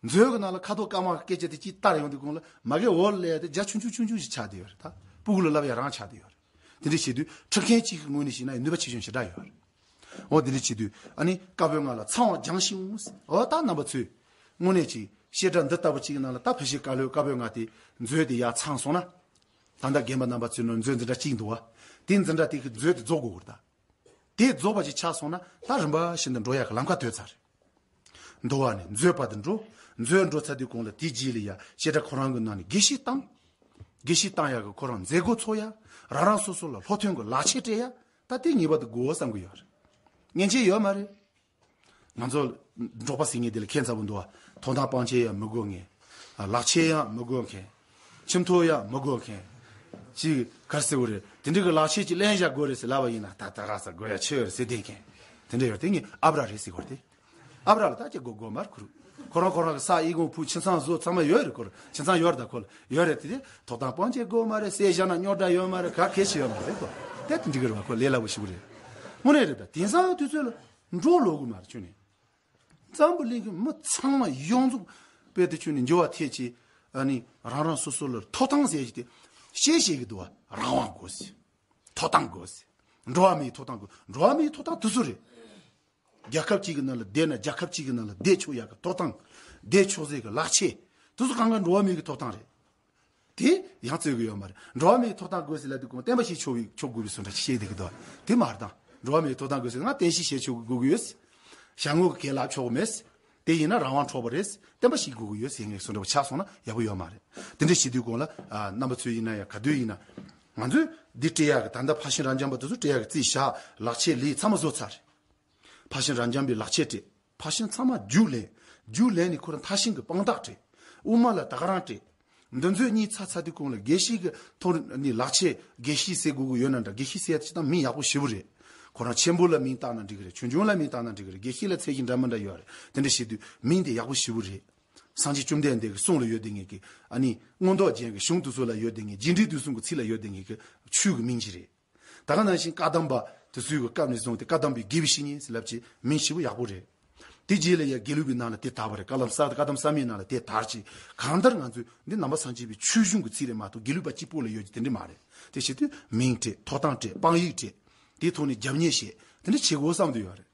མཛོད་གི་ནང་ལ་ཁ་དོག་དཀར་དམར་གི་སྐད་ཆ་དེ་གཅིག་བལྟར་ཡོང་དུས་གོང་ལ་མ་གི་འོག་ལ་ཡ་དེ་རྒྱ་ཆུང་ཆུང་ཆུང་ཆུང་ཞིག་ཆགས་བསྡད་ཡོད་རེད། ད་སྤུ་གུ་ལ་བསླབ་ཡ་རང་ཆགས་བསྡད་ཡོད་རེད། དེ་འདྲ་བྱེད་དུས་ཁྲིད་མཁན་གཅིག་གི་ངོས་ནས་བཤད་ན་ཡང་ནུས་པ་ཆེ་ཆུང་ཞེ་དྲག་ཡོད་རེད། འོ་དེ་འདྲ་བྱེད་དུས་ཨ་ནི་བཀའ་པོད་ལྔ་ལ་ཚང་བ་སྦྱངས་ཤིང་། འོ་ད་རྣམ་པ་ཚོས་དངོས་གནས་ཀྱི་བཤད་གྲྭ་འདི་ལྟ་བུ་གཅིག་གི་ནང་ལ་ད་ཕལ་ཆེར་བཀའ་ལོའི་བཀའ་པོད་ལྔ་དེ་མཛོད་དེ་ཡར་ཚང་སོང་ན། ད་ལྟ་རྒན་པ་རྣམ་པ་ཚོས་ནོར་མཛོད་འཛིན་གྲྭ་གཅིག་འདུག་བ། དེ་འཛིན་གྲྭ་དེ་གི་མཛོད་དེ་རྫོགས་དགོས་ཀྱི་རེད་ད། དེ་རྫོགས་པ་ཅིག་ཆགས་སོང་ན་ད་རིམ་པ་བཞིན་དུ་འགྲོ་ཡག་གི་ལམ་ཁ་དོད་ཚར་རེད། འདུལ་བ་ནས་མཛོད་བར་དུ་འགྲོ། མཛོད་འགྲོ་ཚར་དུས་གོང་ལ་དེའི་རྗེས་ལ་ཡ་བཤད་གྲྭ་ཁོ་རང་གི་ནང་ནས་དགེ་བཤེས་བཏང་། དགེ་བཤེས་བཏང་ཡག་གི་ཁོ་རང་མཛད་སྒོ་ཚོགས་ཡ། རང་རང་སོ་སོ་ལ་སློབ་ཐོན་གྱི་ལག་ཁྱེར་སྤྲད་ཡ། ད་དེ་ངེས་པར་དུ་དགོས་བསམ་གི་ཡོད་རེད། ཉན་ཆེ་ཡོད་མ་རེད། ང་ཚོ་འབྲོག་པ་ཟེར་མཁན་དེ་ལ་ཁྱད་མཚར་པོ་འདུག་བ། ཐོབ་ཐང་སྤང་ཆེན་ཡང་མི་དགོས་མཁན། ལག་ཁྱེར་ཡང་མི་དགོས་མཁན། ཁྱིམ་ཐོ་ཡང་མི་དགོས་མཁན། ཅིག་ག་རེ་ཟེར་བ་རེད། དེ་འདྲ་གི་ལག་ཁྱེར་ཅིག་ལེན་བཞག་དགོས་རེད་ཟེར་ལབ་པ་ཡིན་ན་ད་ད་ག་ས་དགོས་ཡ་ཆེ་ཡོད་རེད་ཟེར་བསྡད་མཁན། དེ་འདྲ་ཡོད་དེ་ངས་ཨབ་ར་རེད་ཟེར་གོ་རེད་དེ། ཨབ་ར་ལ་ད་ཅི་དགོས་དགོས་མ་རེད་ཁུ་རུ། ཁོ་རང་ཁོ་རང་གི་ས་ཨི་ཁུང་ཕུ་ཁྱིམ་ཚང་བཟོ་ཚང་མ་ཡོད་རེད་ཁོ་ར། ཁྱིམ་ཚང་ཡོད་རེད་ད་ཁོ་ལ་ཡོད་རེད་དེ་དེ་ཐོབ་ཐང་སྤང་ཆེན་དགོས་མ་རེད་ཟེར་བཞག་ན་རྙོག་དྲ་ཡོད་མ་རེད་ག་གེ་ཞིག་ཡོད་མ་རེད་དོ། དེ་དེ་འགྲིག་གི་རེད་བ་ཁོ་ལས་སླ་པོ་ཞིག་རེད། དངོས་གནས་རེད་ད་དེང་སང་དུས་ཚོད་ལ་འགྲོ་ལོག་གི་མ་རེད་ཁྱོད་ནས། འཛམ་བུ་གླིང་གི་མི་ཚང་མ་ཡོངས་རྫོགས་ དཔེ་དེ་ཁྱོད་ནི་འགྱུར་བ་ཐེབས་ཀྱི། ཨ་ནི་རང་རང་སོ་སོ་ལ་ཐོབ་ཐང་ཟེར་གྱི་དེ་ཤེས་ཤེས་ཀྱི་འདུག་བ། རང་དབང་དགོས་ཟེར། ཐོབ་ཐང་དགོས་ཟེར། འགྲོ་བ་མིའི་ཐོབ་ཐང་དགོས། འགྲོ་བ་མིའི་ཐོབ་ཐང་དེ་ཚོ་རེད། རྒྱལ་ཁབ་གཅིག་གི་ནང་ལ་བསྡད་ན་རྒྱལ་ཁབ་གཅིག་གི་ནང་ལ་བསྡད་ཆོག་ཡག་གི་ཐོབ་ཐང་། བསྡད་ཆོག་ཟེར་གི་ལག་ཆས། དེ་ཚོ་གང་ག་འགྲོ་བ་མིའི་གི་ཐོབ་ཐང་རེད། དེ་ཡང་རྩོད་གི་ཡོད་མ་རེད། འགྲོ་བ་མིའི་ཐོབ་ཐང་དགོས་ཟེར་ལབ་དུས་གོང་བསྟན་པ་ཞིག་ཆོག་པའི་ཆོག་དགོས་པའི་བཟོ་འདྲ་ཞིག་བཤད་བསྡད་གི་འདུག་དེ་མ་རེད་དང་། འགྲོ་བ་མིའི་ཐོབ་ཐང་དགོས་ཟེར་ན་བསྟན་བཤིག་བྱེད་ཆོག་དགོས་གི་ཡོད། ཞྭ་ངོ་གི་གྱེན་ལ་ཕྱོགས་མེད། དེ་ཡིན་ན་རང་དབང་འཕྲོག་པ་རེད། བསྟན་པ་ཞིག་དགོས་གི་ཡོད་ཟེར་ངེས་བཟོ་འདྲ་པོ་ཆགས་སོང་ན་ཡག་པོ་ཡོད་མ་རེད། དེ་འདྲ་བྱེད་དུས་གོང་ལ་ཨ་རྣམ་པ་ཚོས་ཡིན་ན་ཡང་ག་དུས་ཡིན་ན། ང་ཚོས་འདི་སྤྲད་ཡག་གི་ད་ལྟ་ཕར་ཕྱིན་རབ་འབྱམས་པ་དེ་ཚོ་སྤྲད་ཡག་གི་རྩིས་བཞག་ལག་ཆས་ལས་ཚང་མ་བཟོ་ཚར་རེད། ཕར་ཕྱིན་རབ་འབྱམས་པའི་ལག་ཆས་སྤྲད། ཕར་ཕྱིན་ཚང་མ་རྒྱུགས་ལེན། རྒྱུགས་ལེན་ནས་ཁོ་རང་མཐར་ཕྱིན་གྱི་དཔང་རྟགས་སྤྲད། དབུ་མ་ལ་ད་ག་རང་སྤྲད། འདི་ཚོའི་གཉིས་ཚར་ཚར་དུས་གོང་ལ་དགེ་བཤེས་ཀྱི་ཐོག་ནས་ལག་ཆས་དགེ་བཤེས་ཟེར་དགོས་ཀྱི་ཡོད་ན་འདྲ། དགེ་བཤེས་ཟེར་ཡག་དེ་ད་མིང་ཡག་པོ་ཞེ་པོ་རེད། ཁོ་རང་ཆེན་པོ་ལ་མིང་བཏགས་ན་འགྲིག་གི་རེད། ཆུང་ཆུང་ལ་མིང་བཏགས་ན་འགྲིག་གི་རེད། དགེ་བཤེས་ལ་ཚད་གཞི་འདྲ་མི་འདྲ་ཡོད་རེད། དེ་འདྲ་བྱེད་དུས་མིང་དེ་ཡག་པོ་ཞེ་པོ་རེད། སངས་རྒྱས་བཅོམ་ལྡན་འདས་ཀྱི་གསུང་ལ་ཡོད་བསྡད་མཁན་གྱི། ཨ་ནི་མངོན་རྟོགས་རྒྱན་གྱི་གཞུང་དེ་ཚོ་ལ་ཡོད་བསྡད་མཁན། རྒྱས་འབྲིང་བསྡུས་གསུམ་གྱི་ཚིག་ལ་ཡོད་བསྡད་མཁན་གྱི་ཆོས་ཀྱི་མིང་ཅིག་རེད། ད་ག་ནང་བཞིན་བཀའ་གདམས་པ་དེ་ཚོའི་གི་སྐབས་ནས་བཟུང་སྟེ་བཀའ་གདམས་པའི་དགེ་བའི་བཤེས་གཉེན་ཟེར་ལབ་ཅིག་མིང་ཞེ་པོ་ཡག་པོ་རེད། དེ་རྗེས་ལ་ཡ་དགེ་ལུགས་པའི་ནང་ལ་དེ་དར་བ་རེད། བཀའ་གདམས་གསར། བཀའ་གདམས་གསར་མའི་ནང་ལ་དེ་དར་ཅིག་གང་ལྟར་ང་ཚོས་འདི་ནང་པ་སངས་རྒྱས་པའི་ཆོས་གཞུང་གི་ཚིག་རེད་མ་གཏོགས་དགེ་ལུགས་པ་གཅིག་པོ་ལ་ཡོད་ཀྱི་དེ་འདྲ་མ་རེད། དེ་བྱེད་དུས་མིང་སྤྲད། ཐོབ་ཐང་སྤྲད། དཔང་ཡིག་སྤྲད། དེའི་ཐོག་ནས་རྒྱབ་གཉེར་བྱེད། དེ་འདྲ་བྱེད་དགོས་བསམ་དུ་ཡོད་རེད།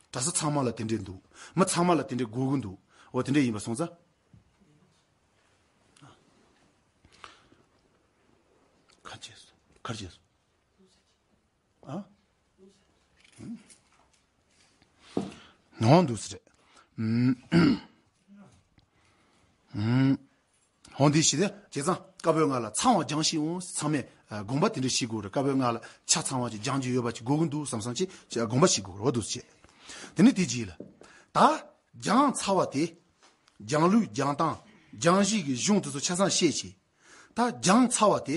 གྲྭ་ས་ཚང་མ་ལ་དེ་འདྲས་འདུག་མི་ཚང་མ་ལ་དེ་འདྲས་དགོས་ཀྱི་འདུག་འོ་དེ་འདྲས་ཡིན་པ་སོང་ཙང་། ག་བྱས་སོང་། ག་བྱས་སོང་། ཨ། ནང་འདུག་ཟེར། ཧོང་འདི་ཞིག་དེ་བྱས་ཙང་བཀའ་པོད་ལྔ་ལ་ཚང་བ་སྦྱང་ཤིག་འོང་། ཚང་མས་ཨ་དགོངས་པ་དེ་འདྲ་ཞིག་དགོས་རེད། བཀའ་པོད་ལྔ་ལ་ཆ་ཚང་བ་ཅིག་སྦྱང་རྒྱུ་ཡོད་པ་ཅིག་དགོས་ཀྱི་འདུག་བསམ་བསམ་ཅིག་དགོངས་པ་ཞིག་དགོས་རེད། འོ་འདུག་ཟེར། དེ་ནས་དེ་རྗེས་ལ་ད་སྦྱངས་ཚར་བ་དེ། སྦྱང་ལུགས། སྦྱང་སྟངས། སྦྱང་གཞི་གི་གཞུང་དེ་ཚོ་ཆ་ཚང་ཤེས་ཀྱི། ད་སྦྱངས་ཚར་བ་དེ།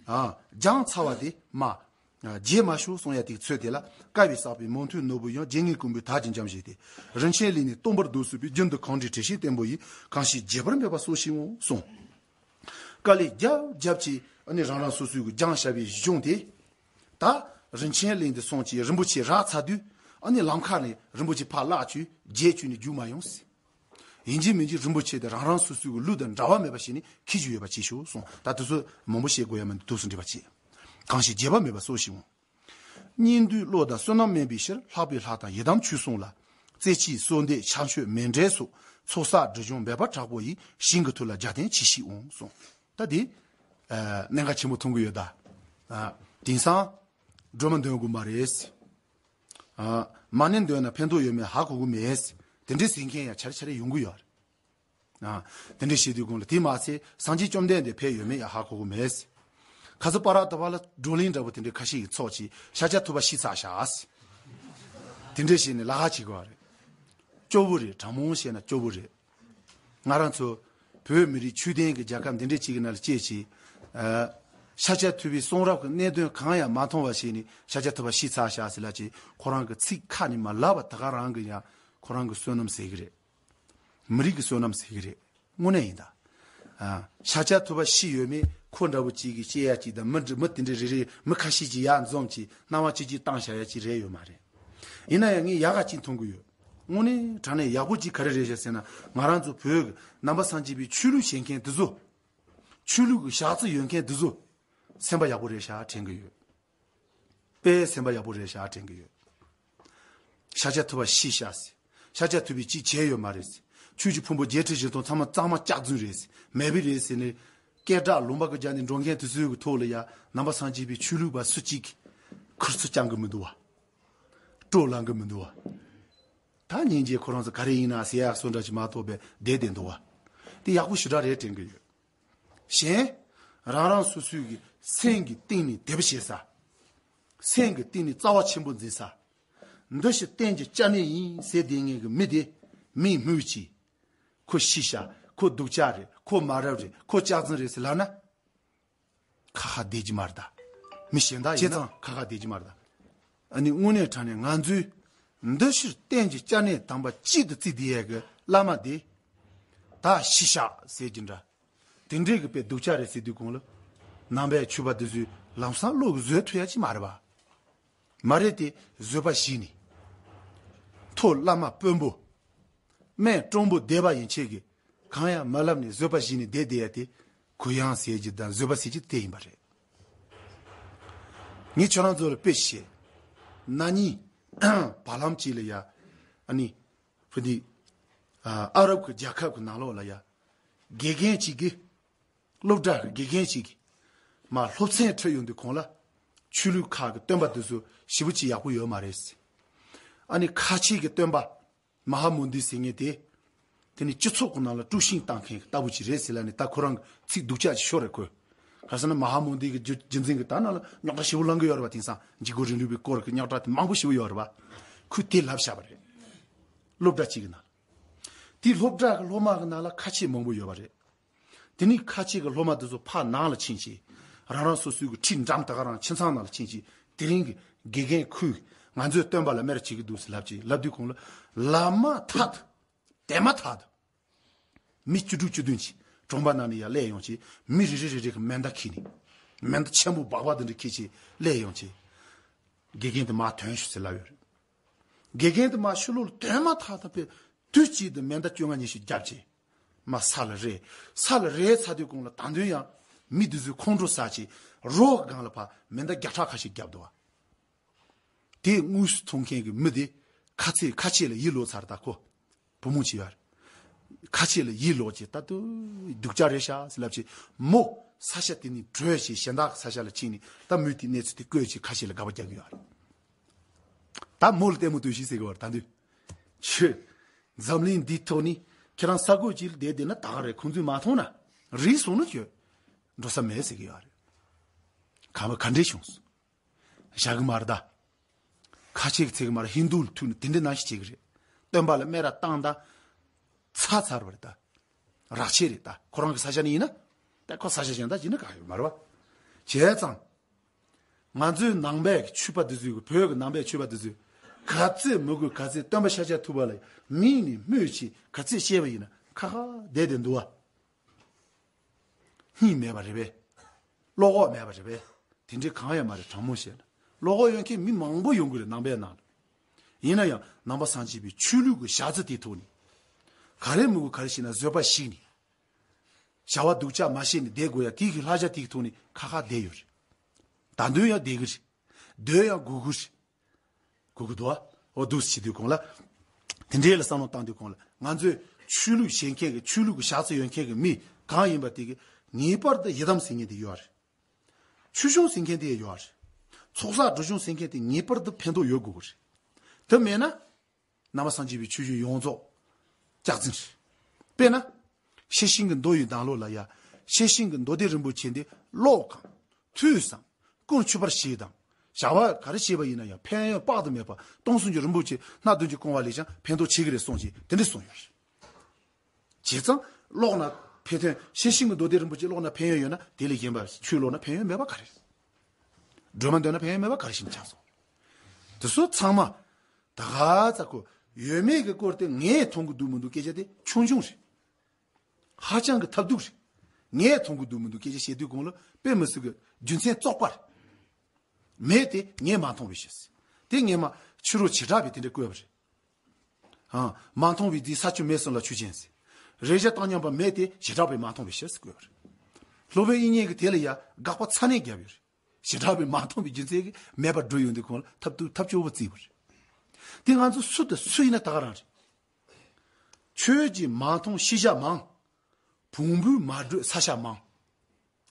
ཨ། སྦྱངས་ཚར་བ་དེ་མ། ཨ། བརྗེད་མ་ཤོག་གསུང་ཡ་དེ་ཚོད་དེ་ལ། བསྐལ་པས་བསགས་པའི་མོས་མཐུན་ནོར་བུ་ཡང་། རྗེ་ངའི་བསྐུལ་མའི་དར་གྱིས་འཇོམས་ཤིག་སྟེ། རིན་ཆེན་གླིང་ནས་སྟོང་པར་བཟློག་ཚུགས་པའི། རྒྱུན་དུ་གང་བསྒྲིགས་དྲི་ཞིམ་བརྟན་པོ་ཡིས། གང་ཞིག་བརྗེད་པར་མེད་པ་གསོ་ཞིག་འོང་གསུངས། དཀའ་ལས་རྒྱབ་རྒྱབ་ཀྱིས་ཨ་ནི་རང་རང་སོ་སོའི་གི་སྦྱངས་བཞག་པའི་གཞུང་དེ། ད་རིན་ཆེན་གླིང་དུ་སོང་ཅིག་རིན་པོ་ཆེ་རག་ཚར་དུས། ཨ་ནི་ལམ་ཁ་ནས་རིན་པོ་ཆེ་ཕར་བརླག་བཅུག་བརྗེད་བཅུག་ནས་རྒྱུག་མ་ཡོང་ཟེར། ཡིན་གཅིག་མིན་གཅིག་རིན་པོ་ཆེ་དེ་རང་རང་སོ་སོའི་གི་ལུགས་དང་འདྲ་བ་མེད་པ་ཞིག་ནས་འཁྱེར་རྒྱུ་ཡོད་པ་བྱེད་ཤོག་གསུངས། ད་དེ་ཚོ་མང་པོ་བཤད་དགོས་ཡ་མི་འདུག་དུས་སུ་འགྲིག་པ་བྱེད། གང་ཞིག་བརྗེད་པ་མེད་པ་གསོ་ཞིག་འོང་། སྙིང་བསྡུས་བློ་དང་བསོད་ནམས་དམན་པའི་ཕྱིར། ལྷག་པའི་ལྷ་དང་ཡི་དམ་ཆོས་སྲུང་ལ། རྩེ་གཅིག་གསོལ་འདེབས་ཕྱག་མཆོད་མཎྜལ་སོགས། ཚོགས་བསགས་སྒྲིབ་སྦྱོང་འབད་པ་དྲག་པོ་ཡིས། ཞིང་གི་མཐུ་ལ་རྒྱབ་རྟེན་ཇི་ཞིག་འོང་གསུངས། ད་དེ་ཨ་གནད་འགག་ཆེན་པོ་མཐོང་གི་ཡོད་ད། ཨ། དེང་སང་སྒྲོལ་མ་འདོན་དགོས་མ་རེད། ཨ། མ་ཎི་འདོན་ན་ཕན་ཐོགས་ཡོད་མེད་ཧ་གོ་གི་མེད། དེ་འདྲའི་ཟེར་མཁན་ཡང་ཆ་རེ་ཆ་རེ་ཡོང་གི་ཡོད་རེད། ཨ། དེ་འདྲའི་བཤད་དུས་གོང་ལ་དེ་མ་ཚད་སངས་རྒྱས་བཅོམ་ལྡན་འདས་ཕེབས་ཡོད་མེད་ཡང་ཧ་གོ་གི་མེད། ཁ་སང་པ་ར་ཏ་པ་ལ་བགྲོ་གླེང་འདྲ་པོ་དེ་འདྲའི་ཁ་ཤས་ཀྱིས་ཚོགས་ཀྱིས་ཤཱཀྱ་ཐུབ་པ་ཤི་ཚར་ཤག་དེ་འདྲའི་བཤད་ནས་ལ་ཧ་བྱེད་དགོས་པ་རེད། སྐྱོ་བོ་རེད། དྲང་མོ་བཤད་ན་སྐྱོ་བོ་རེད། ང་རང་ཚོ་བོད་མི་རིགས་ཆོས་ལྡན་གྱི་རྒྱལ་ཁབ་འདི་འདྲའི་ཅིག་གི་ནང་ལ་སྐྱེས་ཀྱི། ཨ། ཤཱཀྱ་ཐུབ་པའི་གསུང་རབ་ཀྱི་གནད་དོན་གང་ཡང་མ་མཐོང་བ་ཞིག་ནས་ཤཱཀྱ་ཐུབ་པ་ཤི་ཚར་ཤག་ཟེར་ལབ་ཀྱི། ཁོ་རང་གི་ཚིག་ཁ་ནས་མ་ལབ་པ་ད་ག་རང་གི་ཡང་ཁོ་རང་གི་བསོད་ནམས་ཟེར་གི་རེད། མི་རིགས་ཀྱི་བསོད་ནམས་ཟེར་གི་རེད། དངོས་གནས་ཡིན་ད། ཨ། ཤཱཀྱ་ཐུབ་པ་ཤི་ཡོད་མེད་ཁོ་འདྲ་བོ་ཅིག་གིས་བཤད་ཡ་ཅིག་དང་། མི་འདྲ་མི་དེ་འདྲའི་རེ་རེ་མི་ཁ་ཤས་ཀྱིས་ཡར་འཛོམས་ཀྱིས་སྣང་བ་ཅིག་ཅིག་བཏང་བཞག་ཡ་ཅིག་རེད་ཡོད་མ་རེད། ཡིན་ན་ཡང་ངས་ཡག་ག་ཅིག་མཐོང་གི་ཡོད། དངོས་གནས་དྲང་གནས་ཡག་པོ་ཅིག་ག་རེ་རེད་ཤག་ཟེར་ན། ང་རང་ཚོ་བོད་ཀྱི་ནང་པ་སངས་རྒྱས་པའི་ཆོས་ལུགས་བྱེད་མཁན་འདི་ཚོ། ཆོས་ལུགས་ཀྱི་ཞག་རྩི་ཡོད་མཁན་འདི་ཚོ་སེམས་པ་ཡག་པོ་རེད་ཤག་དྲན་གི་ཡོད། དཔེ་སེམས་པ་ཡག་པོ་རེད་ཤག་དྲན་གི་ཡོད། ཤཱཀྱ་ཐུབ་པ་ཤི་ཤག་ཟེར། ཤཱཀྱ་ཐུབ་པས་ཅིག་བྱས་ཡོད་མ་རེད་ཟེར། ཆོས་ཀྱི་ཕུང་པོ་བརྒྱད་ཁྲི་བཞི་སྟོང་ཚང་མ་ཚང་མ་སྐྱག་རྫུན་རེད་ཟེར། མེད་པ་རེད་ཟེར་ནས། སྐད་གྲགས་ལུང་པ་གི་རྒྱ་ནས་འགྲོ་མཁན་དེ་ཚོའི་གི་ཐོག་ལ་ཡ་ནང་པ་སངས་རྒྱས་པའི་ཆོས་ལུགས་པ་སུ་གཅིག་གིས་ཁུར་ཚུར་བཅང་གི་མི་འདུག་བ། སྤྲོ་ལངས་གི་མི་འདུག་བ། ད་སྙིང་རྗེ་ཁོ་རང་ཚོ་ག་རེ་ཡིན་ན་ཟེར་ཡག་བཟོ་འདྲ་ཅིག་མ་གཏོགས་པའི་བསྡད་བསྡད་འདུག་བ། དེ་ཡག་པོ་ཞེ་དྲག་རེད་དྲན་གི་ཡོད། གཞན། རང་རང་སོ་སོའི་གི་སེམས་ཀྱི་གཏིང་ནས་དད་པ་བྱེད་ས། སེམས་ཀྱི་གཏིང་ནས་རྩ་བ་ཆེན་པོ་འཛིན་ས། འདི་ཞིག་བསྟན་གྱི་སྐྱབས་གནས་ཡིན་ཟེར་བསྡད་མཁན་གྱི་མི་དེ་མིང་སྨོས་ཀྱིས། ཁོ་ཤི་ཤག་ཁོ་སྡུག་ཅག་རེད། ཁོ་མ་རབས་རེད། ཁོ་ལྕགས་རྫུན་རེད་ཟེར་ལབ་ན། ཁ་ཁ་བསྡད་ཀྱི་མ་རེད་ད། མི་གཞན་དག་ཡིན་ན་ཁ་ཁ་བསྡད་ཀྱི་མ་རེད་ད། ཨ་ནི་དངོས་གནས་དྲང་གནས་ང་ཚོའི་འདི་ཕྱིར་བསྟན་གྱི་སྐྱབས་གནས་དམ་པ་གཅིག་ཏུ་བརྩིས་བསྡད་ཡས་ཀྱི་བླ་མ་དེ། ད་ཤི་ཤག་ཟེར་གྱི་འདྲ། དེ་འདྲའི་གི་དཔེ་སྡུག་ཅག་རེད་ཟེར་དུས་གོང་ལ། ནང་པའི་ཆོས་པ་འདི་ཚོས་ལམ་སང་བློ་གི་བཟོད་ཐུབ་ཡ་ཅིག་མ་རེད་པ། མ་རེད་དེ་བཟོད་པ་ཞིག་ནས། མཐོ་བླ་མ་དཔོན་པོ། སྨད་དྲང་པོ་སྡེ་པ་ཡན་ཆད་ཀྱི། གང་ཡང་མ་ལབ་ནས་བཟོད་པ་བཞེས་ནས་བསྡད་བསྡད་ཡ་དེ་གུ་ཡངས་ཟེར་གྱི་དང་བཟོད་པ་ཟེར་གྱི་དེ་ཡིན་པ་རེད། ངས་ཁྱོད་རང་ཚོ་ལ་དཔེ་བཤད། ན་ནིང་བར་ལམ་གཅིག་ལ་ཡ། ཨ་ནི་ཕུ་དི་ཨ་རབ་ཀྱི་རྒྱལ་ཁབ་ཀྱི་ནང་ལོགས་ལ་ཡ། དགེ་རྒན་གཅིག་གིས། སློབ་གྲྭ་གི་དགེ་རྒན་གཅིག་གིས་མར་སློབ་ཚན་ཁྲིད་ཡོང་དུས་གོང་ལ། ཆོས་ལུགས་ཁག་གི་སྟོན་པ་དེ་ཚོ་ཞེ་པོ་ཅིག་ཡག་པོ་ཡོད་མ་རེད་ཟེར། ཨ་ནི་ཁ་ཆེ་གི་སྟོན་པ་མ་ཧཱ་མུ་དྷི་ཟེར་མཁན་དེ། དེ་ནི་སྤྱི་ཚོགས་ཀྱི་ནང་ལ་དཀྲུག་ཤིང་བཏང་མཁན་གྱི་ལྟ་བུ་ཅིག་རེད་ཟེར་ལབ་ནས། ད་ཁོ་རང་གི་ཚིག་སྡུག་ཅག་ཅིག་ཤོར་རེད་ཁོས། ག་རེ་ཟེར་ན་མ་ཧཱ་མུ་དྷི་གི་རྒྱུ་རྒྱུ་མཚན་གྱིས་ད་ནང་ལ་རྙོག་དྲ་ཞེ་པོ་ལངས་གི་ཡོད་རེད་པ། དེང་སང་འཇིགས་སྐུལ་རིང་ལུགས་པའི་སྐོར་གྱི་རྙོག་དྲ་དེ་མང་པོ་ཞེ་པོ་ཡོད་རེད་པ། ཁོས་དེ་ལབ་བཞག་པ་རེད། སློབ་གྲྭ་གཅིག་གི་ནང་ལ། དེའི་སློབ་གྲྭ་གི་སློབ་མ་གི་ནང་ལ་ཁ་ཆེ་མང་པོ་ཡོད་པ་རེད། དེ་ནས་ཁ་ཆེ་གི་སློབ་མ་དེ་ཚོ་ཕར་ནང་ལ་ཕྱིན་བྱས། རང་རང་སོ་སོའི་གི་ཁྲི་འགྲམ་དེ་ག་རང་ཁྱིམ་ཚང་ནང་ལ་ཕྱིན་བྱས། དེ་རིང་གི་དགེ་རྒན་ཁོས་ང་ཚོའི་སྟོན་པ་ལ་སྨད་ར་བྱེད་ཀྱི་འདུག་ཟེར་ལབ་བྱས། ལབ་དུས་གོང་ལ་ལམ་མ་ཐག་ཏུ། དེ་མ་ཐག་ཏུ་མི་བཅུ་དྲུག་བཅུ་བདུན་ཅིག་གྲོང་པ་ནང་ནས་ཡར་སླེབས་ཡོང་བྱས། མི་རེ་རེ་རེ་རེ་གི་མེ་མདའ་འཁྱེར་ནས། མེ་མདའ་ཆེན་པོ་སྦག་སྦག་དེ་འདྲ་འཁྱེར་བྱས་སླེབས་ཡོང་བྱས། དགེ་རྒན་དེ་མར་ཐོན་ཤོག་ཟེར་ལབ་ཡོད་རེད། དགེ་རྒན་དེ་མར་ཕྱི་ལོགས་ལ་ཐོན་མ་ཐག་ཏུ་དཔེ་དུས་གཅིག་ཏུ་མེ་མདའ་བཅོ་ལྔ་ཉི་ཤུ་བརྒྱབ་བྱས། མར་ས་ལ་རེག་ས་ལ་རེག་ཚར་དུས་གོང་ལ་ད་དུང་ཡང་མི་དེ་ཚོས་ཁོང་ཁྲོ་ཟ་བྱས། རོགས་ཀྱི་སྒང་ལ་ཕར་མེ་མདའ་བརྒྱ་ཕྲག་ཁ་ཤས་བརྒྱབ་འདུག་བ། དེ་དངོས་སུ་མཐོང་མཁན་གྱི་མི་དེ་ཁ་ཚེ་ཁ་ཆེ་ལ་ཡིད་ལོག་ཚར། ད་ཁོ་བུ་མོ་ཅིག་ཡོད་རེད། ཁ་ཆེ་ལ་ཡིད་ལོག་བྱས། ད་དུང་སྡུག་ཅག་རེད་ཤག་ཟེར་ལབ་བྱས། མོ་ས་ཆ་དེ་ནས་བྲོས་བྱས་གཞན་དག་གི་ས་ཆ་ལ་ཕྱིན་ནས། ད་མོས་དེ་གནས་ཚུལ་དེ་བཀོད་བྱས་ཁ་ཆེ་ལ་དགག་པ་རྒྱག་གི་ཡོད་རེད། ད་མོ་ལ་ལྟད་མོ་ལྟོས་ཤིག་ཟེར་གི་ཡོད་རེད། ད་དུང་ཁྱོད་འཛམ་གླིང་འདིའི་ཐོག་ནས་ཁྱེད་རང་ས་གོ་ཅིག་ལ་བསྡད་བསྡད་ན་ད་ག་རེད། ཁོང་ཚོས་མ་མཐོང་ན། རིག་སོང་ན་ཁྱོད་འགྲོ་ས་མེད་ཟེར་གི་ཡོད་རེད། ག་བ་ག་འདྲས་བྱུང་སོང་། བཞག་གི་མ་རེད་ད། ཁ་ཆེ་གི་ཚིག་གི་མ་རེད། ཧིན་དུ་ལ་ཐུག་ནས་དེ་འདྲ་ནང་བཞིན་བྱེད་གི་རེད། སྟོན་པ་ལ་སྨད་ར་བཏང་ད། ཚར་ཚར་བ་རེད་ད། རག་ཆད་རེད་ད། ཁོ་རང་གི་ས་ཆ་ནས་ཡིན་ན། ད་ཁོ་ས་ཆ་གཞན་དག་ཅིག་ན་ག་ཡོད་མ་རེད་བ། བྱས་ཙང་། ང་ཚོའི་ནང་པའི་གི་ཆོས་པ་འདི་ཚོས་གི་བོད་ཀྱི་ནང་པའི་ཆོས་པ་འདི་ཚོས་ག་ཚོད་མི་དགོས། ག་ཚོད་སྟོན་པ་ཤཱཀྱ་ཐུབ་པ་ལ་མིག་ནས་སྨོས་བྱས་ག་ཚོད་བཤད་པ་ཡིན་ན་ཁ་ཁ་བསྡད་བསྡད་འདུག་བ། སྙིང་མེད་པ་རེད་པས། བློ་ཁོག་མེད་པ་རེད་པས། དེ་འདྲའི་གང་ཡང་མ་རེད། དྲང་མོ་བཤད་ན། བློ་ཁོག་ཡོད་མཁན་མི་མང་པོ་ཡོང་གི་རེད་ནང་པའི་ནང་ལ། ཡིན་ན་ཡང་ནང་པ་སངས་རྒྱས་པའི་ཆོས་ལུགས་ཀྱི་ཞག་རྩི་དེའི་ཐོག་ནས། ག་རེ་མི་དགོས་ག་རེ་བྱས་ན་བཟོད་པ་ཞིག་ནས། བྱ་བ་སྡུག་ཅག་མ་བྱས་ནས་བསྡད་དགོས་ཡ། དེའི་གི་བསླབ་བྱ་དེའི་ཐོག་ནས་ཁ་ཁ་བསྡད་ཡོད་རེད། ད་དུང་ཡང་བསྡད་གི་རེད། སྡོད་ཡང་དགོས་གི་རེད། གོ་གི་འདུག་ཨ། འོ་འདུག་སེ་བྱེད་དུས་གོང་ལ། དེ་འདྲའི་ལ་བསམ་བློ་བཏང་དུས་གོང་ལ། ང་ཚོས་ཆོས་ལུགས་བྱེད་མཁན་གྱི་ཆོས་ལུགས་ཀྱི་ཞག་རྩི་ཡོད་མཁན་གྱི་མི་གང་ཡིན་པ་དེ་གི་ངེས་པར་དུ་ཡི་དམ་ཟེར་མཁན་དེ་ཡོད་རེད། ཆོས་སྐྱོང་ཟེར་མཁན་དེ་ཡོད་རེད། ཚོགས་བསགས་སྒྲིབ་སྦྱོང་ཟེར་མཁན་དེ་ངེས་པར་དུ་ཕན་ཐོགས་ཡོད་དགོས་གི་རེད། དེ་མེད་ན། ནང་པ་སངས་རྒྱས་པའི་ཆོས་བརྒྱུད་ཡོངས་རྫོགས་སྐྱག་རྫུན་རེད། དཔེར་ན། ཤེར་ཕྱིན་གྱི་མདོ་ཡི་ནང་ལོགས་ལ་ཡ། ཤེར་ཕྱིན་གྱི་མདོ་སྡེ་རིན་པོ་ཆེ་འདི་ཀློག་གམ། ཐོས་སམ། ཀུན་ཆུབ་པར་བྱེད་དམ། བྱ་བ་ག་རེ་བྱེད་པ་ཡིན་ན་ཡང་ཕན་ཡོན་དཔག་ཏུ་མེད་པ་སྟོང་གསུམ་གྱི་རིན་པོ་ཆེ་སྣ་བདུན་གྱིས་བསྐོར་བ་ལས་ཀྱང་ཕན་ཐོགས་ཆེ་གི་རེད་གསུངས་ཀྱི་དེ་འདྲ་གསུངས་ཡོད་རེད། བྱས་ཙང་ཀློག་ན་ཕན་ཐོགས། ཤེར་ཕྱིན་གྱི་མདོ་སྡེ་རིན་པོ་ཆེ་ཀློག་ན་ཕན་ཡོན་ཡོད་ན་དེ་ལས་གཞན་པ་ཆོས་ཀློག་ན་ཕན་ཡོན་མེད་པ་ག་རེ་རེད། སྒྲོལ་མ་འདོན་ན་ཕན་ཡོན་མེད་པ་ག་རེ་ཞིག་ཆགས་སོང་། དེ་ཚོ་ཚང་མ་ད་ག་ཚ་ཁོ་ཡོད་མེད་ཀྱི་སྐོར་དེ་ངས་མཐོང་གི་འདུག་མི་འདུག་སྐད་ཆ་དེ་ཆུང་ཆུང་རེད། ཧ་ཅང་གི་ཐབས་སྡུག་རེད། ངས་མཐོང་གི་འདུག་མི་འདུག་སྐད་ཆ་བཤད་དུས་གོང་ལ་དཔེ་མི་སྲིད་གི་རྒྱུ་མཚན་བཙོག་པ་རེད། མེད་དེ་ངས་མ་མཐོང་བའི་ཕྱིར། དེ་ངས་མ་ཕྱི་རོལ་བྱེ་བྲག་པས་དེ་འདྲ་བཀོད་པ་རེད། ཨང་། མ་མཐོང་བའི་རྫས་ས་ཆུ་མེ་གསུམ་ལ་ཆོས་ཅན་ཟེར། རེག་བྱ་བཏང་སྙོམས་པ་མེད་དེ་བྱེ་བྲག་པས་མ་མཐོང་བའི་ཕྱིར་ཟེར་བཀོད་པ་རེད། སློབ་དཔོན་དབྱིག་གཉེན་གྱིས་དེ་ལ་ཡ་དགག་པ་ཚ་ནན་བརྒྱབ་ཡོད་རེད། བྱེ་བྲག་པས་མ་མཐོང་བའི་རྒྱུ་མཚན་གྱིས་མེད་པར་སྒྲུབ་ཡོང་དུས་གོང་ལ་ཐབས་སྡུག་ཐབས་སྐྱོ་བོ་བརྩིས་པ་རེད། དེ་ང་ཚོ་སུ་དང་སུ་ཡིན་ན་ད་ག་རང་རེད། ཁྱོད་ཀྱིས་མ་མཐོང་ཤེས་བྱ་མང་། བོང་བུས་མ་བགྲོད་ས་ཆ་མང་།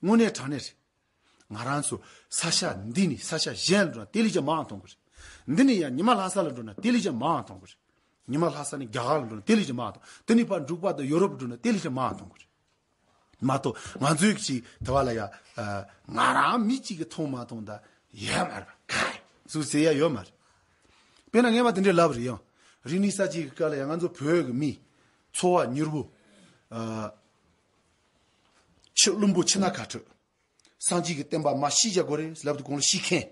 དངོས་གནས་དྲང་གནས་རེད། ང་རང་ཚོ་ས་ཆ་འདི་ནས་ས་ཆ་གཞན་ལ་འགྲོ་ན་དེ་ལས་ཀྱང་མང་མཐོང་གི་རེད། འདི་ནས་ཡང་ཉི་མ་ལྷ་ས་ལ་འགྲོ་ན་དེ་ལས་ཀྱང་མང་མཐོང་གི་རེད། ཉི་མ་ལྷ་ས་ནས་རྒྱ་གར་ལ་འགྲོ་ན་དེ་ལས་ཀྱང་མང་མཐོང་། དེ་ནས་ཕར་འབྲུག་པ་དང་ཡོ་རོབ་འགྲོ་ན་དེ་ལས་ཀྱང་མང་མཐོང་གི་རེད། མ་གཏོགས་ང་ཚོའི་ཅིག་དེ་བ་ལ་ཡ། ཨ། ང་རང་མི་གཅིག་གིས་མཐོང་མ་མཐོང་ད་ཡོད་མ་རེད་པ། ག་རེ་ཟུག་ཟེར་ཡ་ཡོད་མ་རེད། དཔེར་ན་ངས་མ་དེ་འདྲའི་ལབ་རེད་ཡང་། རིག་གནས་གསར་བརྗེ་གི་སྐབས་ལ་ཡང་ང་ཚོ་བོད་ཀྱི་མི། ཚོ་བ་མྱུར་པོ། ཨ། ཕྱི་བླུན་པོ་ཕྱི་ནང་ཁ་ཁྲིད། སངས་རྒྱས་ཀྱི་བསྟན་པ་མར་ཤེས་བྱ་དགོས་རེད་ལབ་དུས་གོང་ལ་ཤེས་མཁན།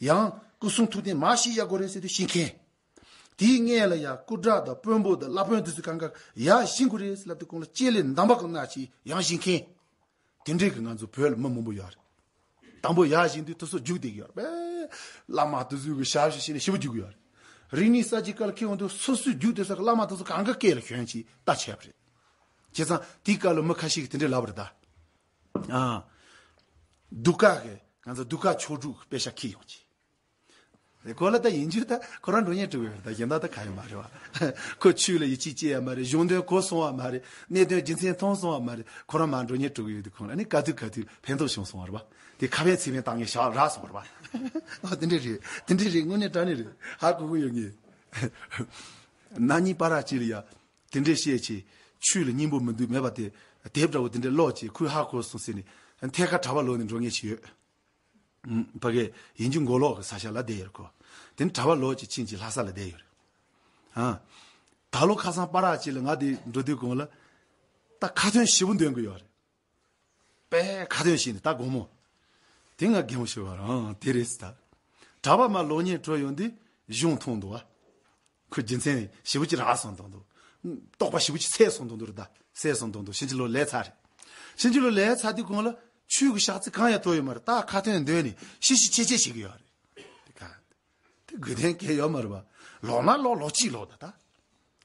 ཡང་སྐུ་གསུང་ཐུགས་རྟེན་མར་ཤེས་བྱ་དགོས་རེད་ཟེར་དུས་ཤེས་མཁན། དེའི་སྔོན་ལ་ཡང་སྐུ་དྲག་དང་དཔོན་པོ་དང་བླ་དཔོན་དེ་ཚོ་གང་ག་ཡར་བཞེངས་དགོས་རེད་ལབ་དུས་གོང་ལ་ལྕེ་ལས་འདམ་བག་གི་སྣ་ཞིག་ཡང་བཞེངས་མཁན། དེ་འདྲའི་གི་ང་ཚོ་བོད་ལ་མི་མང་པོ་ཡོད་རེད། དང་པོ་ཡར་བཞེངས་དུས་དེ་ཚོ་རྒྱུགས་བསྡད་ཀྱི་ཡོད་རེད། བླ་མ་དེ་ཚོའི་གི་ཞབས་ཞུ་བྱས་ནས་ཞེ་པོ་རྒྱུགས་ཀྱི་ཡོད་རེད། རིག་གནས་གསར་བརྗེ་སྐབས་ལ་ཁེལ་འོང་དུས་སོ་སོའི་རྒྱུགས་དེ་ཚོ་གི་བླ་མ་དེ་ཚོ་གང་ག་སྐེ་ལ་ཞོན་ཅིག་ལྟ་བྱས་པ་རེད། བྱས་ཙང་དེའི་སྐབས་ལ་མི་ཁ་ཤས་ཀྱིས་དེ་འདྲའི་ལབ་པ་རེད་ད། ཨ། གདུགས་དཀར་གི་ང་ཚོ་གདུགས་དཀར་མཆོག་སྒྲུབ་ཀྱི་དཔེ་ཆ་ཁྱེར་ཡོང་ཅིག་ཁོ་ལ་ད་ཡིན་རྒྱུ་ད་ཁོ་རང་འགྲོ་སྙིང་བྲོ་གི་ཡོད་རེད། ད་གཞན་དག་ད་ག་ཡང་མ་རེད་བ། ཁོ་ཆོས་ལ་ཡིད་ཆེས་སྐྱེ་ཡ་མ་རེད། གཞུང་དོན་གོ་སོང་བ་མ་རེད། གནད་དོན་རྒྱུ་མཚན་མཐོང་སོང་བ་མ་རེད། ཁོ་རང་མར་འགྲོ་སྙིང་བྲོ་གི་ཡོད་དུས་ཁོང་ལ་ནི་ག་དུས་ག་དུས་ཕན་ཐོགས་བྱུང་སོང་བ་རེད་བ། དེ་ཁ་ཕན་ཚིག་ཕན་བཏང་ངེས་བཞག་རག་སོང་བ་རེད་བ། ཨ་དེ་འདྲས་རེད། དེ་འདྲས་རེད། དངོས་གནས་དྲང་གནས་རེད། ཧ་གོ་གི་ཡོད་ངེས། ན་ནིང་པ་ར་ཅིག་ལ་ཡ། དེ་འདྲས་བཤད་ཆེ། ཆོས་ལ་སྙིང་པོ་མི་འདུག་མེད་པ་དེ། དེབ་འདྲ་བོ་དེ་འདྲས་ཀློག་ཅིག་ཁོས་ཧ་གོ་སོང་ཟེར་ནས། ཐད་ཀར་གྲྭ་པ་ལོག་ནས་འགྲོ་ངེས་ཅིག་ཡོད། ཕ་གི་ཡིན་རྒྱུ་མགོ་ལོག་གི་ས་ཆ་ལ་བསྡད་ཡོད་ཁོ། དེ་ནས་གྲྭ་པ་ལོག་ཅིག་ཕྱིན་ཅིག་ལྷ་ས་ལ་བསྡད་ཡོད་རེད། ཨ། ད་ལོ་ཁ་སང་པ་ར་ཅིག་ལ་ང་དེ་འགྲོ་དུས་གོང་ལ། ད་ཁ་ཏོན་ཞེ་པོ་འདོན་གི་ཡོད་རེད། པས་ཁ་ཏོན་བྱས་ནས་ད་དགོང་མོ། དེ་ང་གད་མོ་ཤོར་བ་རང་དེ་རེད་ཟེར་ད། གྲྭ་པ་མ་ལོག་ཉེས་གྲོལ་ཡོང་དུས་གཞུང་མཐོང་འདུག་བ། ཁོ་རྒྱུ་མཚན་ཞེ་པོ་ཅིག་རག་སོང་དང་འདུག་རྟོགས་པ་ཞེ་པོ་ཅིག་སད་སོང་དང་འདུག་རེད་ད། སད་སོང་དང་འདུག་ཕྱིན་ཅི་ལོག་ལས་ཚར་རེད། ཕྱིན་ཅི་ལོག་ལས་ཚར་དུས་གོང་ལ་ཆོས་ཀྱི་ཤག་རྩི་གང་ཡང་ཐོབ་ཡོད་མ་རེད། ད་ཁ་ཏོན་འདོན་ནས་ཤི་ཤི་ཆེ་ཆེ་བྱེད་ཀྱི་ཡོད་རེད། དེ་ག་དེ་དགོས་དོན་གལ་ཡོད་མ་རེད་པ། ལོག་ན་ལོག་ལོག་ཅིག་ལོག་ད་ད།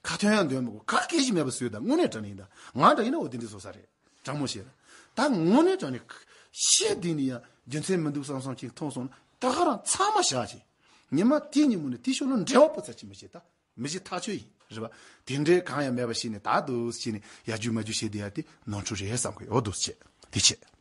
ཁ་ཏོན་ཡང་འདོན་མི་དགོས། ག་སྐད་ཅིག་མེད་པ་བཟོས་ད། དངོས་གནས་དྲང་གནས་ཡིན་ད། ང་འདྲ་ཡིན་ན་འོ་དེ་འདྲ་བཟོ་ས་རེད། དྲང་མོ་བཤད་ད། ད་དངོས་གནས་དྲང་གནས་ཤེས་དེ་ནི་ཡང་རྒྱུ་མཚན་མི་འདུག་བསམ་བསམ་ཅིག་མཐོང་སོང་ན་ད་ག་རང་ཚང་མ་བཞག་ཅིག་ཉི་མ་དེ་ཉིན་མོ་ནས་དེ་ཤོག་ལ་འབྲེལ་བ་སྤུ་ཚ་ཅིག་མི་བྱེད་ད། མི་བྱེད་ཐག་ཆོད་ཡིན་རེད་པ། དེ་འདྲའི་གང་ཡང་མེད་པ་ཞིག་ནས་ད་འདུག་ཅིག་ནས་ཡར་རྒྱུག་མར་རྒྱུག་བྱེད་བསྡད་ཡ་དེ་ནོར་འཁྲུལ་རེད་བསམ་གི་ཡོད་འདུག་ཅེས་དེ་བྱས།